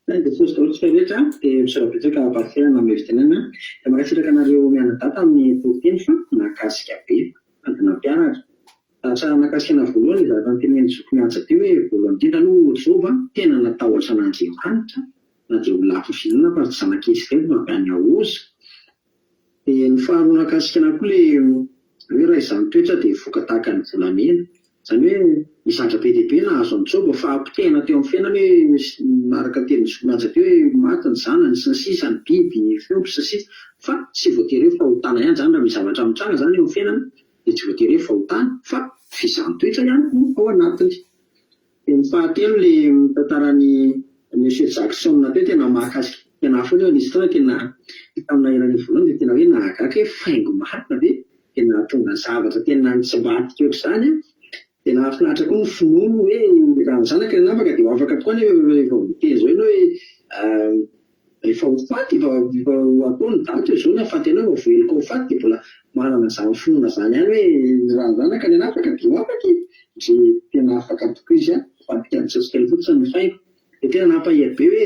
Salut Jesosy daholo tsika rehetra dia misaotra betsaka Pasitera nanome fitenenana dia mankasitraka anareo mianadahy tamin'ny toriteny fa nahakasika be sady nampianatra. Zatra nahakasika anah voalohany ilay zavatra notenenin'i zoky Mihaja teo hoe voalohany indrindra aloha Joba tena natahotra an'Andriamanitra na dia olona hafa firenena fa zanak'i Israely no avy any Oza Dia ny faharoa nahakasika anah koa ilay hoe raha izany toetra dia voka tahaka ny volamena. Izany hoe nisy zavatra be dia be nahazo an'i Joba fahapotehana teo amin'ny fiainany hoe araka ny tenin'i Zoky Mihaja teo hoe maty ny zanany sy ny sisa, ny biby, ny fiompy sy ny sisa Fa tsy voatery hoe fahotana ihany izany raha misy zavatra mitranga izany eo amin'ny fiainana dia tsy voatery hoe fahotana fa fizahan-toetra ihany koa ao anatiny. Dia ny fahatelo le tantaran'i Monsieur Jackson teo tena mahakasika tena hafa aloha nisy fotoana tena tamin'ny naheno an'iny voalohany dia tena hoe nahagaga hoe faingo marina ve? Tena. nahatonga zavatra tena nitsimbadika ohatr'izany an! Dia nahafinaritra koa ny finoany hoe raha ny zanaka no afaka dia ho afaka tokoa anefa rehefa miteny izao ianao hoe efa ho faty, efa efa ho atao ny daty hoe izao ny hahafaty anao, efa voaheloka ho faty dia mbola manana izany finoana izany ihany hoe raha ny zanaka no afaka dia ho afaka e! Dia tena afaka tokoa izy an! Nivadika an'i Jesosy kely fotsiny ny faiko. Dia tena nampahery be hoe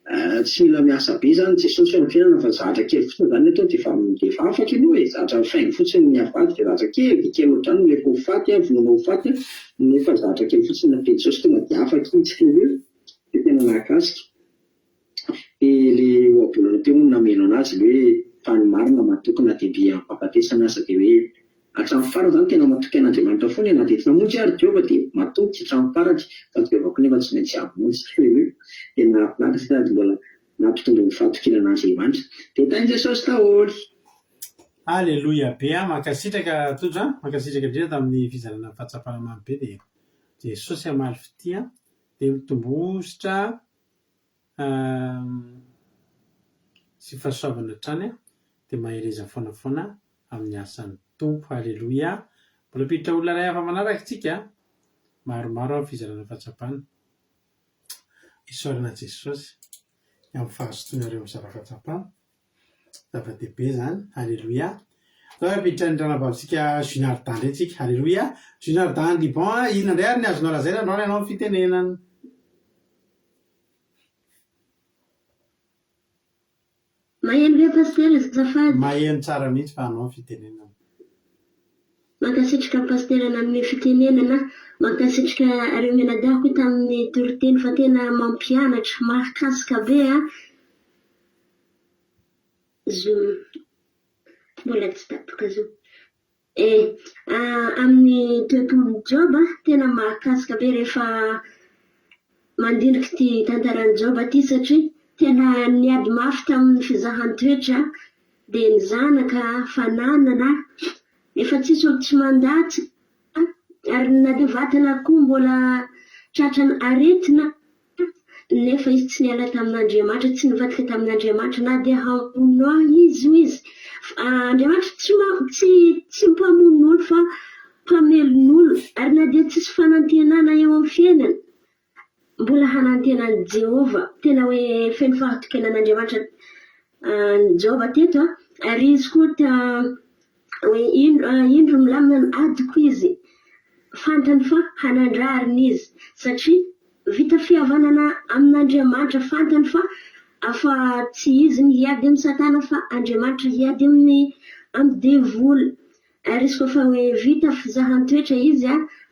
Tsy mila miasa be izany Jesosy eo amin'ny fiainana fa zavatra kely fotsiny izany ny atao dia efa dia efa afaka ianao e! Zavatra mifaingo fotsiny ny avadika, zavatra kely dia kely ohatr'izany no efa ho faty an, vonoina ho faty an, nefa zavatra kely fotsiny nampian'i Jesosy tonga dia afaka izy dia tena nahakasika. Dia le ohabolana teo moa no nameno anazy le hoe fa ny marina matoky na dia mby am-pahafatesana aza dia hoe Hatramin'ny farany izany tena matoky an'Andriamanitra foana e, na dia tsy namonjy ary Jehovah dia matoky hatramin'ny farany fa Jehovah koa nefa tsy maintsy hamonjy. Dia nahafinaritra sady mbola nampitombo ny fahatokiana an'Andriamanitra. Dia tahin'i Jesosy daholo. Aleloia be a! Mankasitraka Tojo a! Mankasitraka indrindra tamin'ny fizarana ny fahatsapana mamy be dia Jesosy hamaly fitia dia mitombohosotra sy fahasoavana hatrany dia mahereza foana foana amin'ny asan'ny Tompo. Aleloia! Mbola hampiditra olona iray hafa manaraka isika. Maromaro amin'ny fizarana fahatsapana. Isaorana Jesosy ny amin'ny fahazotoanareo mizara fahatsapana. Zava-dehibe izany. Aleloia! Atao hoe hampiditra ny ranabavintsika Junardan indray isika. Aleloia! Junardan Liban, inona indray ary ny azonao lazaina androany ianao amin'ny fitenenana? Maheno ve Pasitera azafady? Maheno tsara mihitsy fa anao ny fitenenana. Mankasitraka Pasitera nanome fitenenana, mankasitraka reo mianadahy koa tamin'ny toriteny fa tena mampianatra, mahakasika be a! Zoom mbola tsy tapaka zoom. Eh, amin'ny toe-pon'i Joba, tena mahakasika be rehefa mandinika ity tantaran'i Joba ity satria tena niady mafy tamin'ny fizahan-toetra dia ny zanaka, fananana, efa tsisy olo tsy mandatsa ary na dia vatana koa mbola tratran'ny aretina Nefa izy tsy niala tamin'Andriamanitra, tsy nivadika tamin'Andriamanitra na dia hamono ahy izy, hoy izy. Andriamanitra tsy tsy tsy mpamono olo fa mpamelon'olo, ary na dia tsisy fanantenana eo amin'ny fiainana, mbola hanantena an'i Jehovah. Tena hoe feno fahatokiana an'Andriamanitra an'i Joba teto, ary izy koa ta hoe indro indro milamina ny adiko izy. Fantany fa hanan-drariny izy, satria Vita fihavanana amin'Andriamanitra, fantany fa afa tsy izy ny hiady amin'i Satana fa Andriamanitra hiady amin'ny amin'ny devoly. Ary izy koa fa hoe vita fizahan-toetra izy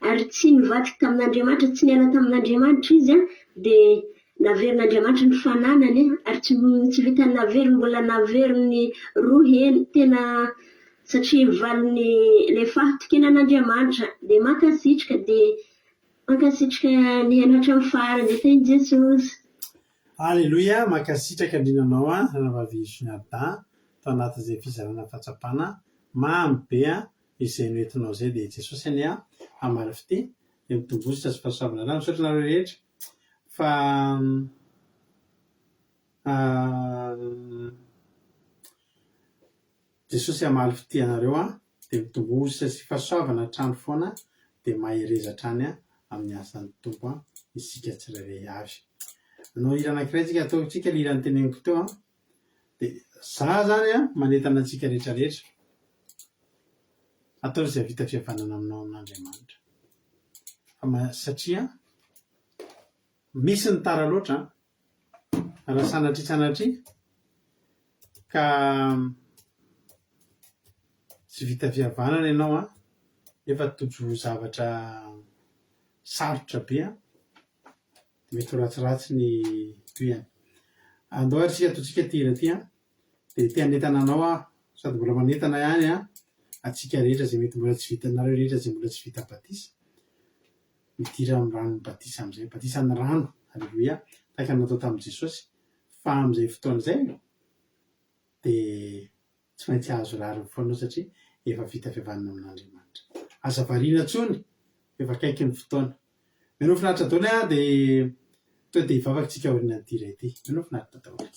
ary tsy nivadika tamin'Andriamanitra, tsy niala tamin'Andriamanitra izy dia naverin'Andriamanitra ny fananany ary tsy tsy vitan'ny naveriny mbola naveriny roa heny tena satria valin'ny ilay fahatokiana an'Andriamanitra dia mankasitraka dia Mankasitraka nihaino hatramin'ny farany dia tahin'i Jesosy. Aleloia, mankasitraka indrindra anao an ranavavy Junarda tao anatin'izay fizarana fahatsapana mamy be an izay noentinao izay dia Jesosy anie an hamaly fitia dia mitomboa sy fahasoavana hatrany misaotra anareo rehetra fa Jesosy hamaly fitia anareo an, dia mitomboa ositra sy fahasoavana hatrany foana dia mahereza hatrany an amin'ny asan'ny Tompo an isika tsirairay avy. Hanao hira anankiray tsika, ataontsika ilay hira noteneniko teo an, dia za zany an manentana antsika rehetra rehetra, ataovy izay hahavita fihavanana aminao amin'Andriamanitra, fa satria misy ny tara loatra an, Raha sanatria sanatria ka tsy vita fihavanana ianao an, nefa tojo zavatra sarotra be an, dia mety ho ratsiratsy ny tohiny. Andao ary isika ataontsika ity hira ity an, dia te hanentana anao aho, sady mbola manentana ihany an, antsika rehetra izay mety mbola tsy vita, nareo rehetra izay mbola tsy vita batisa, Midira amin'ny ranon'ny batisa amin'izay, batisan'ny rano, aleloia, tahaka ny natao tamin'i Jesosy, fa amin'izay fotoana izay dia tsy maintsy hahazo rariny foana ianao satria efa vita fihavanana amin'Andriamanitra. Aza variana intsony fa efa akaiky ny fotoana. Mihainoa finaritra daholo an, dia tonga dia hivavaka isika aorianan'ity iray ity. Mihainoa finaritra daholo.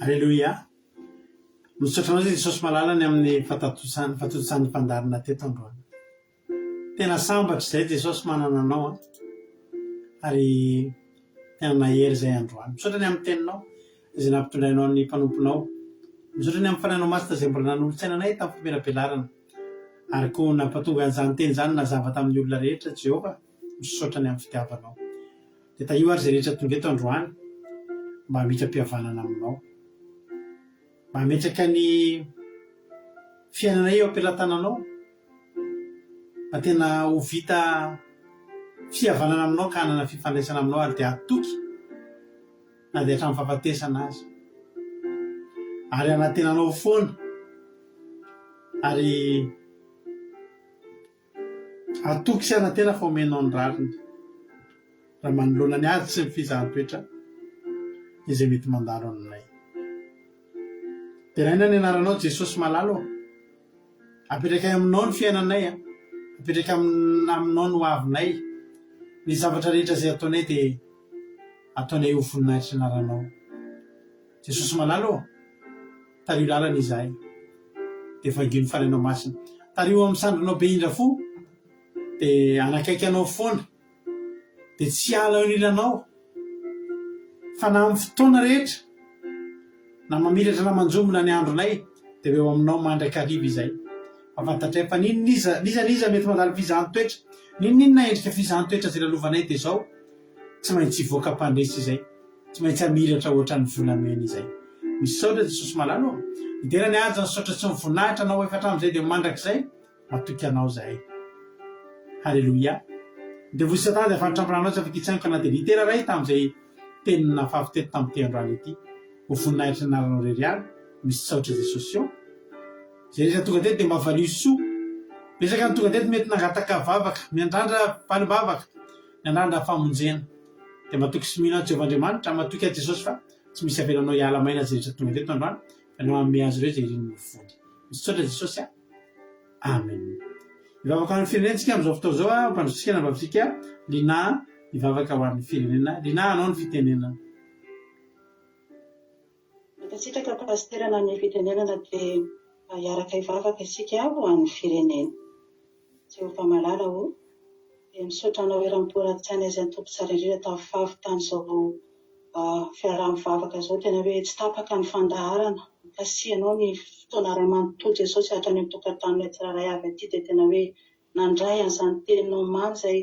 Aleloia! Misaotra anao Jesosy malala ny amin'ny fahatontosan'ny fahatontosan'ny fandaharana teto androany. Tena sambatra izay Jesosy manana anao an! Ary tena nahery izay androany. Misaotra ny amin'ny teninao izay nampitondrainao ny mpanomponao. Misaotra ny amin'ny Fanahinao Masina izay mbola nanolo-tsaina anay tamin'ny famelambelarana. Ary koa nampatonga an'izany teny izany nazava tamin'ny olona rehetra Jehovah. Misaotra ny amin'ny fitiavanao. Dia tahio ary izay rehetra tonga eto androany mba hametra-pihavanana aminao. Mba hametraka ny fiainanay eo am-pelatananao. Mba tena ho vita fihavanana aminao ka hanana fifandraisana aminao ary dia hatoky na dia hatramin'ny fahafatesana aza. Ary hanantena anao foana ary hatoky sy hanantena fa omenao ny rariny raha manoloana ny ady sy ny fizahan-toetra izay mety mandalo aminay. Deraina ny anaranao Jesosy malala ô. Apetrakay aminao ny fiainanay a. Apetraka aminao ny hoavinay. Ny zavatra rehetra izay ataonay dia ataonay ho voninahitry ny anaranao. Jesosy malala ô, tariho lalana izahay. Dia vangio ny Fanahinao Masina. Tariho amin'ny sandrinao be indra fo dia hanakaiky anao foana. Dia tsy hiala eo anilanao fa na amin'ny fotoana rehetra, na mamiratra na manjombona ny andronay dia ho eo aminao mandrakariva izay. Fa fantatray fa n'inon'iza, n'iza n'iza mety mandalo fizahan-toetra, n'inon'inona endrika fizahan-toetra izay lalovanay dia izao, tsy maintsy hivoaka mpandresy izay, tsy maintsy hamiratra ohatran'ny volamena izay. Misaotra Jesosy malala ô! Midera ny haja, ny saotra sy ny voninahitra anao efa hatramin'izay dia ho mandrakizay. Matoky anao zahay. Haleloia. Ny devoly satana dia fanitrambranao tsy afaka hitsaingoka na dia litera iray tamin'izay teny nafafy teto tamin'ity androany ity. Ho voninahitry ny anaranao irery ihany. Misaotra Jesosy ô. Izay rehetra tonga teto dia mba valio soa. Betsaka ny tonga teto mety nangataka vavaka, miandrandra valim-bavaka, miandrandra famonjena. Dia matoky sy mino ahy Jehovah Andriamanitra, matoky ahy Jesosy fa tsy misy avelanao hiala maina izay rehetra tonga teto androany fa ianao hanome azy ireo izay irin'ny fony. Misaotra Jesosy a. Amen. Hivavaka ho an'ny firenena tsika amin'izao fotoana izao, ampandrotsika ny vavitsika Lina hivavaka ho an'ny firenena. Lina anao ny fitenenana. Mankasitraka Pasitera na ny fitenenana dia hiaraka hivavaka isika ho an'ny firenena. Jehovah malala o, dia misaotra anao eram-po ara-tsaina izay Tompo tsara indrindra tamin'ny fahavitan'izao fiaraha-mivavaka izao tena hoe tsy tapaka ny fandaharana, kasihanao ny fotoana iray manontolo Jesosy hatrany amin'ny tokantranonay tsirairay avy aty dia tena hoe nandray an'izany teninao mamy izay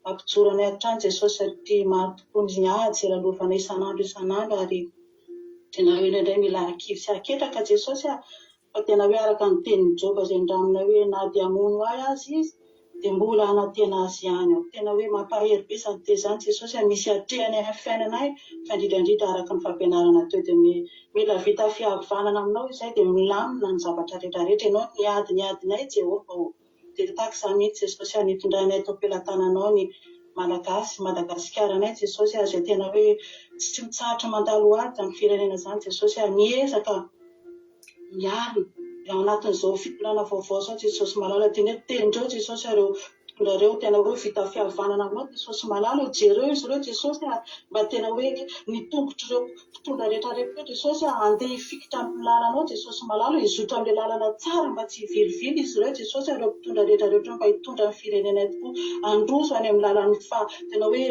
mampijoro anay hatrany Jesosy satria maro tokoa ny ady izay lalovanay isan'andro isan'andro ary tena hoe indraindray mila kivy sy haketraka Jesosy a! Fa tena hoe araka ny tenin'i Joba izay nindramina hoe na dia hamono ahy aza izy dia mbola hanantena azy ihany aho. Tena hoe mampahery be izany teny izany Jesosy a, misy atrehany amin'ny fiainanay fa indrindra indrindra araka ny fampianarana teo dia hoe mila vita fihavanana aminao izay dia milamina ny zavatra rehetra rehetra, ianao niady ny adinay Jehovah ô. Dia tahaka izany mihitsy Jesosy a, nitondranay tao am-pelatananao ny Malagasy, Madagasikara anay Jesosy a, izay tena hoe tsy mitsahatra mandalo ady izany firenena izany Jesosy a, miezaka miarina ao anatin'izao fitondrana vaovao izao Jesosy malala dia ny tendreo Jesosy ireo mpitondra ireo tena hoe vita fihavanana aminao Jesosy malala ô jereo izy ireo Jesosy a mba tena hoe ny tongotr'ireo mpitondra rehetra rehetra ireo Jesosy a handeha hifikitra amin'ny lalanao Jesosy malala ô hizotra amin'ilay lalana tsara mba tsy hivilivily izy ireo Jesosy a ireo mpitondra rehetra rehetra mba hitondra ny firenenay tokoa handroso any amin'ny lalan'ny fa tena hoe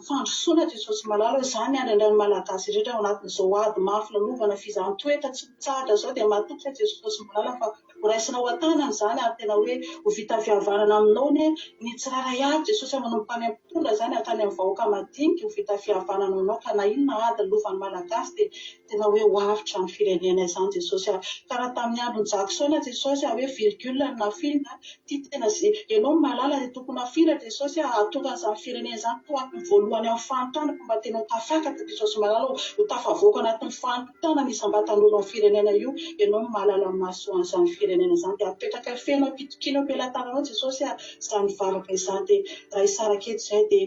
fandrosoana Jesosy malala ô izany ny andrandrain'ny Malagasy rehetra ao anatin'izao ady mafy lalovana fizahan-toetra tsy mitsahatra izao dia matoky aho Jesosy malala fa ho raisinao an-tanana izany ary tena hoe ho vita fihavanana aminao anie ny tsirairay avy Jesosy a manomboka any amin'ny mpitondra izany hatrany amin'ny vahoaka madinika ho vita fihavanana aminao ka na inona ady lovan'ny Malagasy dia tena hoe ho avotra ny firenena izany Jesosy a karaha tamin'ny andron'i Jackson Jesosy a hoe virgule no nafindra Tia tena ze ianao no mahalala ze tokony hafindra Jesosy a hahatonga an'izany firenena izany ho ato voalohany amin'ny fahantrana fa mba tena ho tafakatra Jesosy malala o ho tafavoaka anatin'ny fahantrana ny isam-batan'olo amin'ny firenena io ianao no mahalala ny mahasoa an'izany firenena izany dia apetrakay feno am-pitokiana eo am-pelatananao Jesosy a izany vavaka izany dia raha hisaraka eto izay dia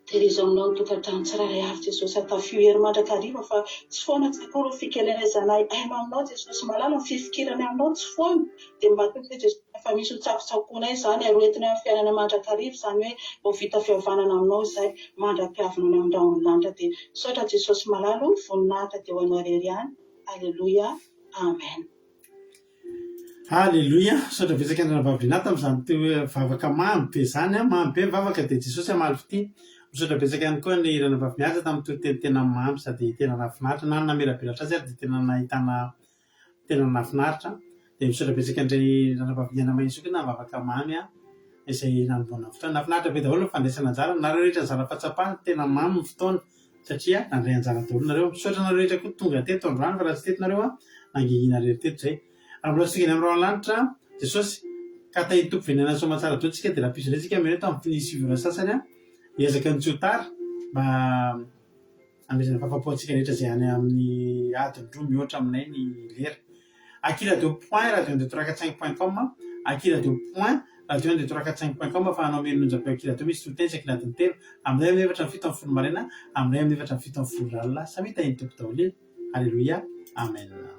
Tehirizo aminao ny tokantrano tsirairay avy Jesosy atafio hery mandrakariva fa tsy foana tsy akory ny fikelezanay aina aminao Jesosy malala ny fifikiranay aminao tsy foana dia mba toky Jesosy fa misy ho tsakotsakoinay izany ary ho entinay amin'ny fiainanay mandrakariva izany hoe vao vita fihavanana aminao izay mandra-piavinao any amin'ny rahon'ny lanitra dia misaotra Jesosy malala o voninahitra dia ho anao irery ihany Aleloia Amen. Aleloia! Misaotra betsaka an'i Ranabavy Rinah tamin'izany teo vavaka mamy be izany an! Mamy be ny vavaka dia Jesosy hamaly fitia. Misaotra betsaka ihany koa an'i Ranabavy Mihaja tamin'ny toriteny tena mamy sady tena nahafinaritra. Na ny namelabelatra azy ary dia tena nahitana tena nahafinaritra. Dia misaotra betsaka an-dry Ranabavy Niaina Mahitsy koa na vavaka mamy an! izay nanombohana ny fotoana. Nahafinaritra be daholo ny fandraisana anjara. Nareo rehetra nizara fahatsapana, tena mamy ny fotoana satria nandray anjara daholo nareo. Misaotra anareo rehetra koa tonga teto androany fa raha tsy teto nareo an, nangingina irery teto izay. Raha mbola tsy tonga eny amin'ny rahona lanitra Jesosy ka tahin'ny Tompo venenana soamantsara daholo tsika dia rahampitso indray tsika mihaona eto amin'ny 9 ora sasany an, hiezaka ny tsy ho tara mba hanomezana fahafapo antsika rehetra izay any amin'ny adiny roa mihoatra aminay ny lera. Akiradio point radio un deux trois quatre cinq point com Akiradio point radio un deux trois quatre cinq point com ahafahanao mihaino ny onjam-peo Akiradio misy toriteny isaky ny adiny telo amin'ny iray amin'ny efatra amin'ny 17 maraina amin'ny iray amin'ny efatra amin'ny 17 alina. Samia tahin'ny Tompo daholo e! Aleloia! Amen.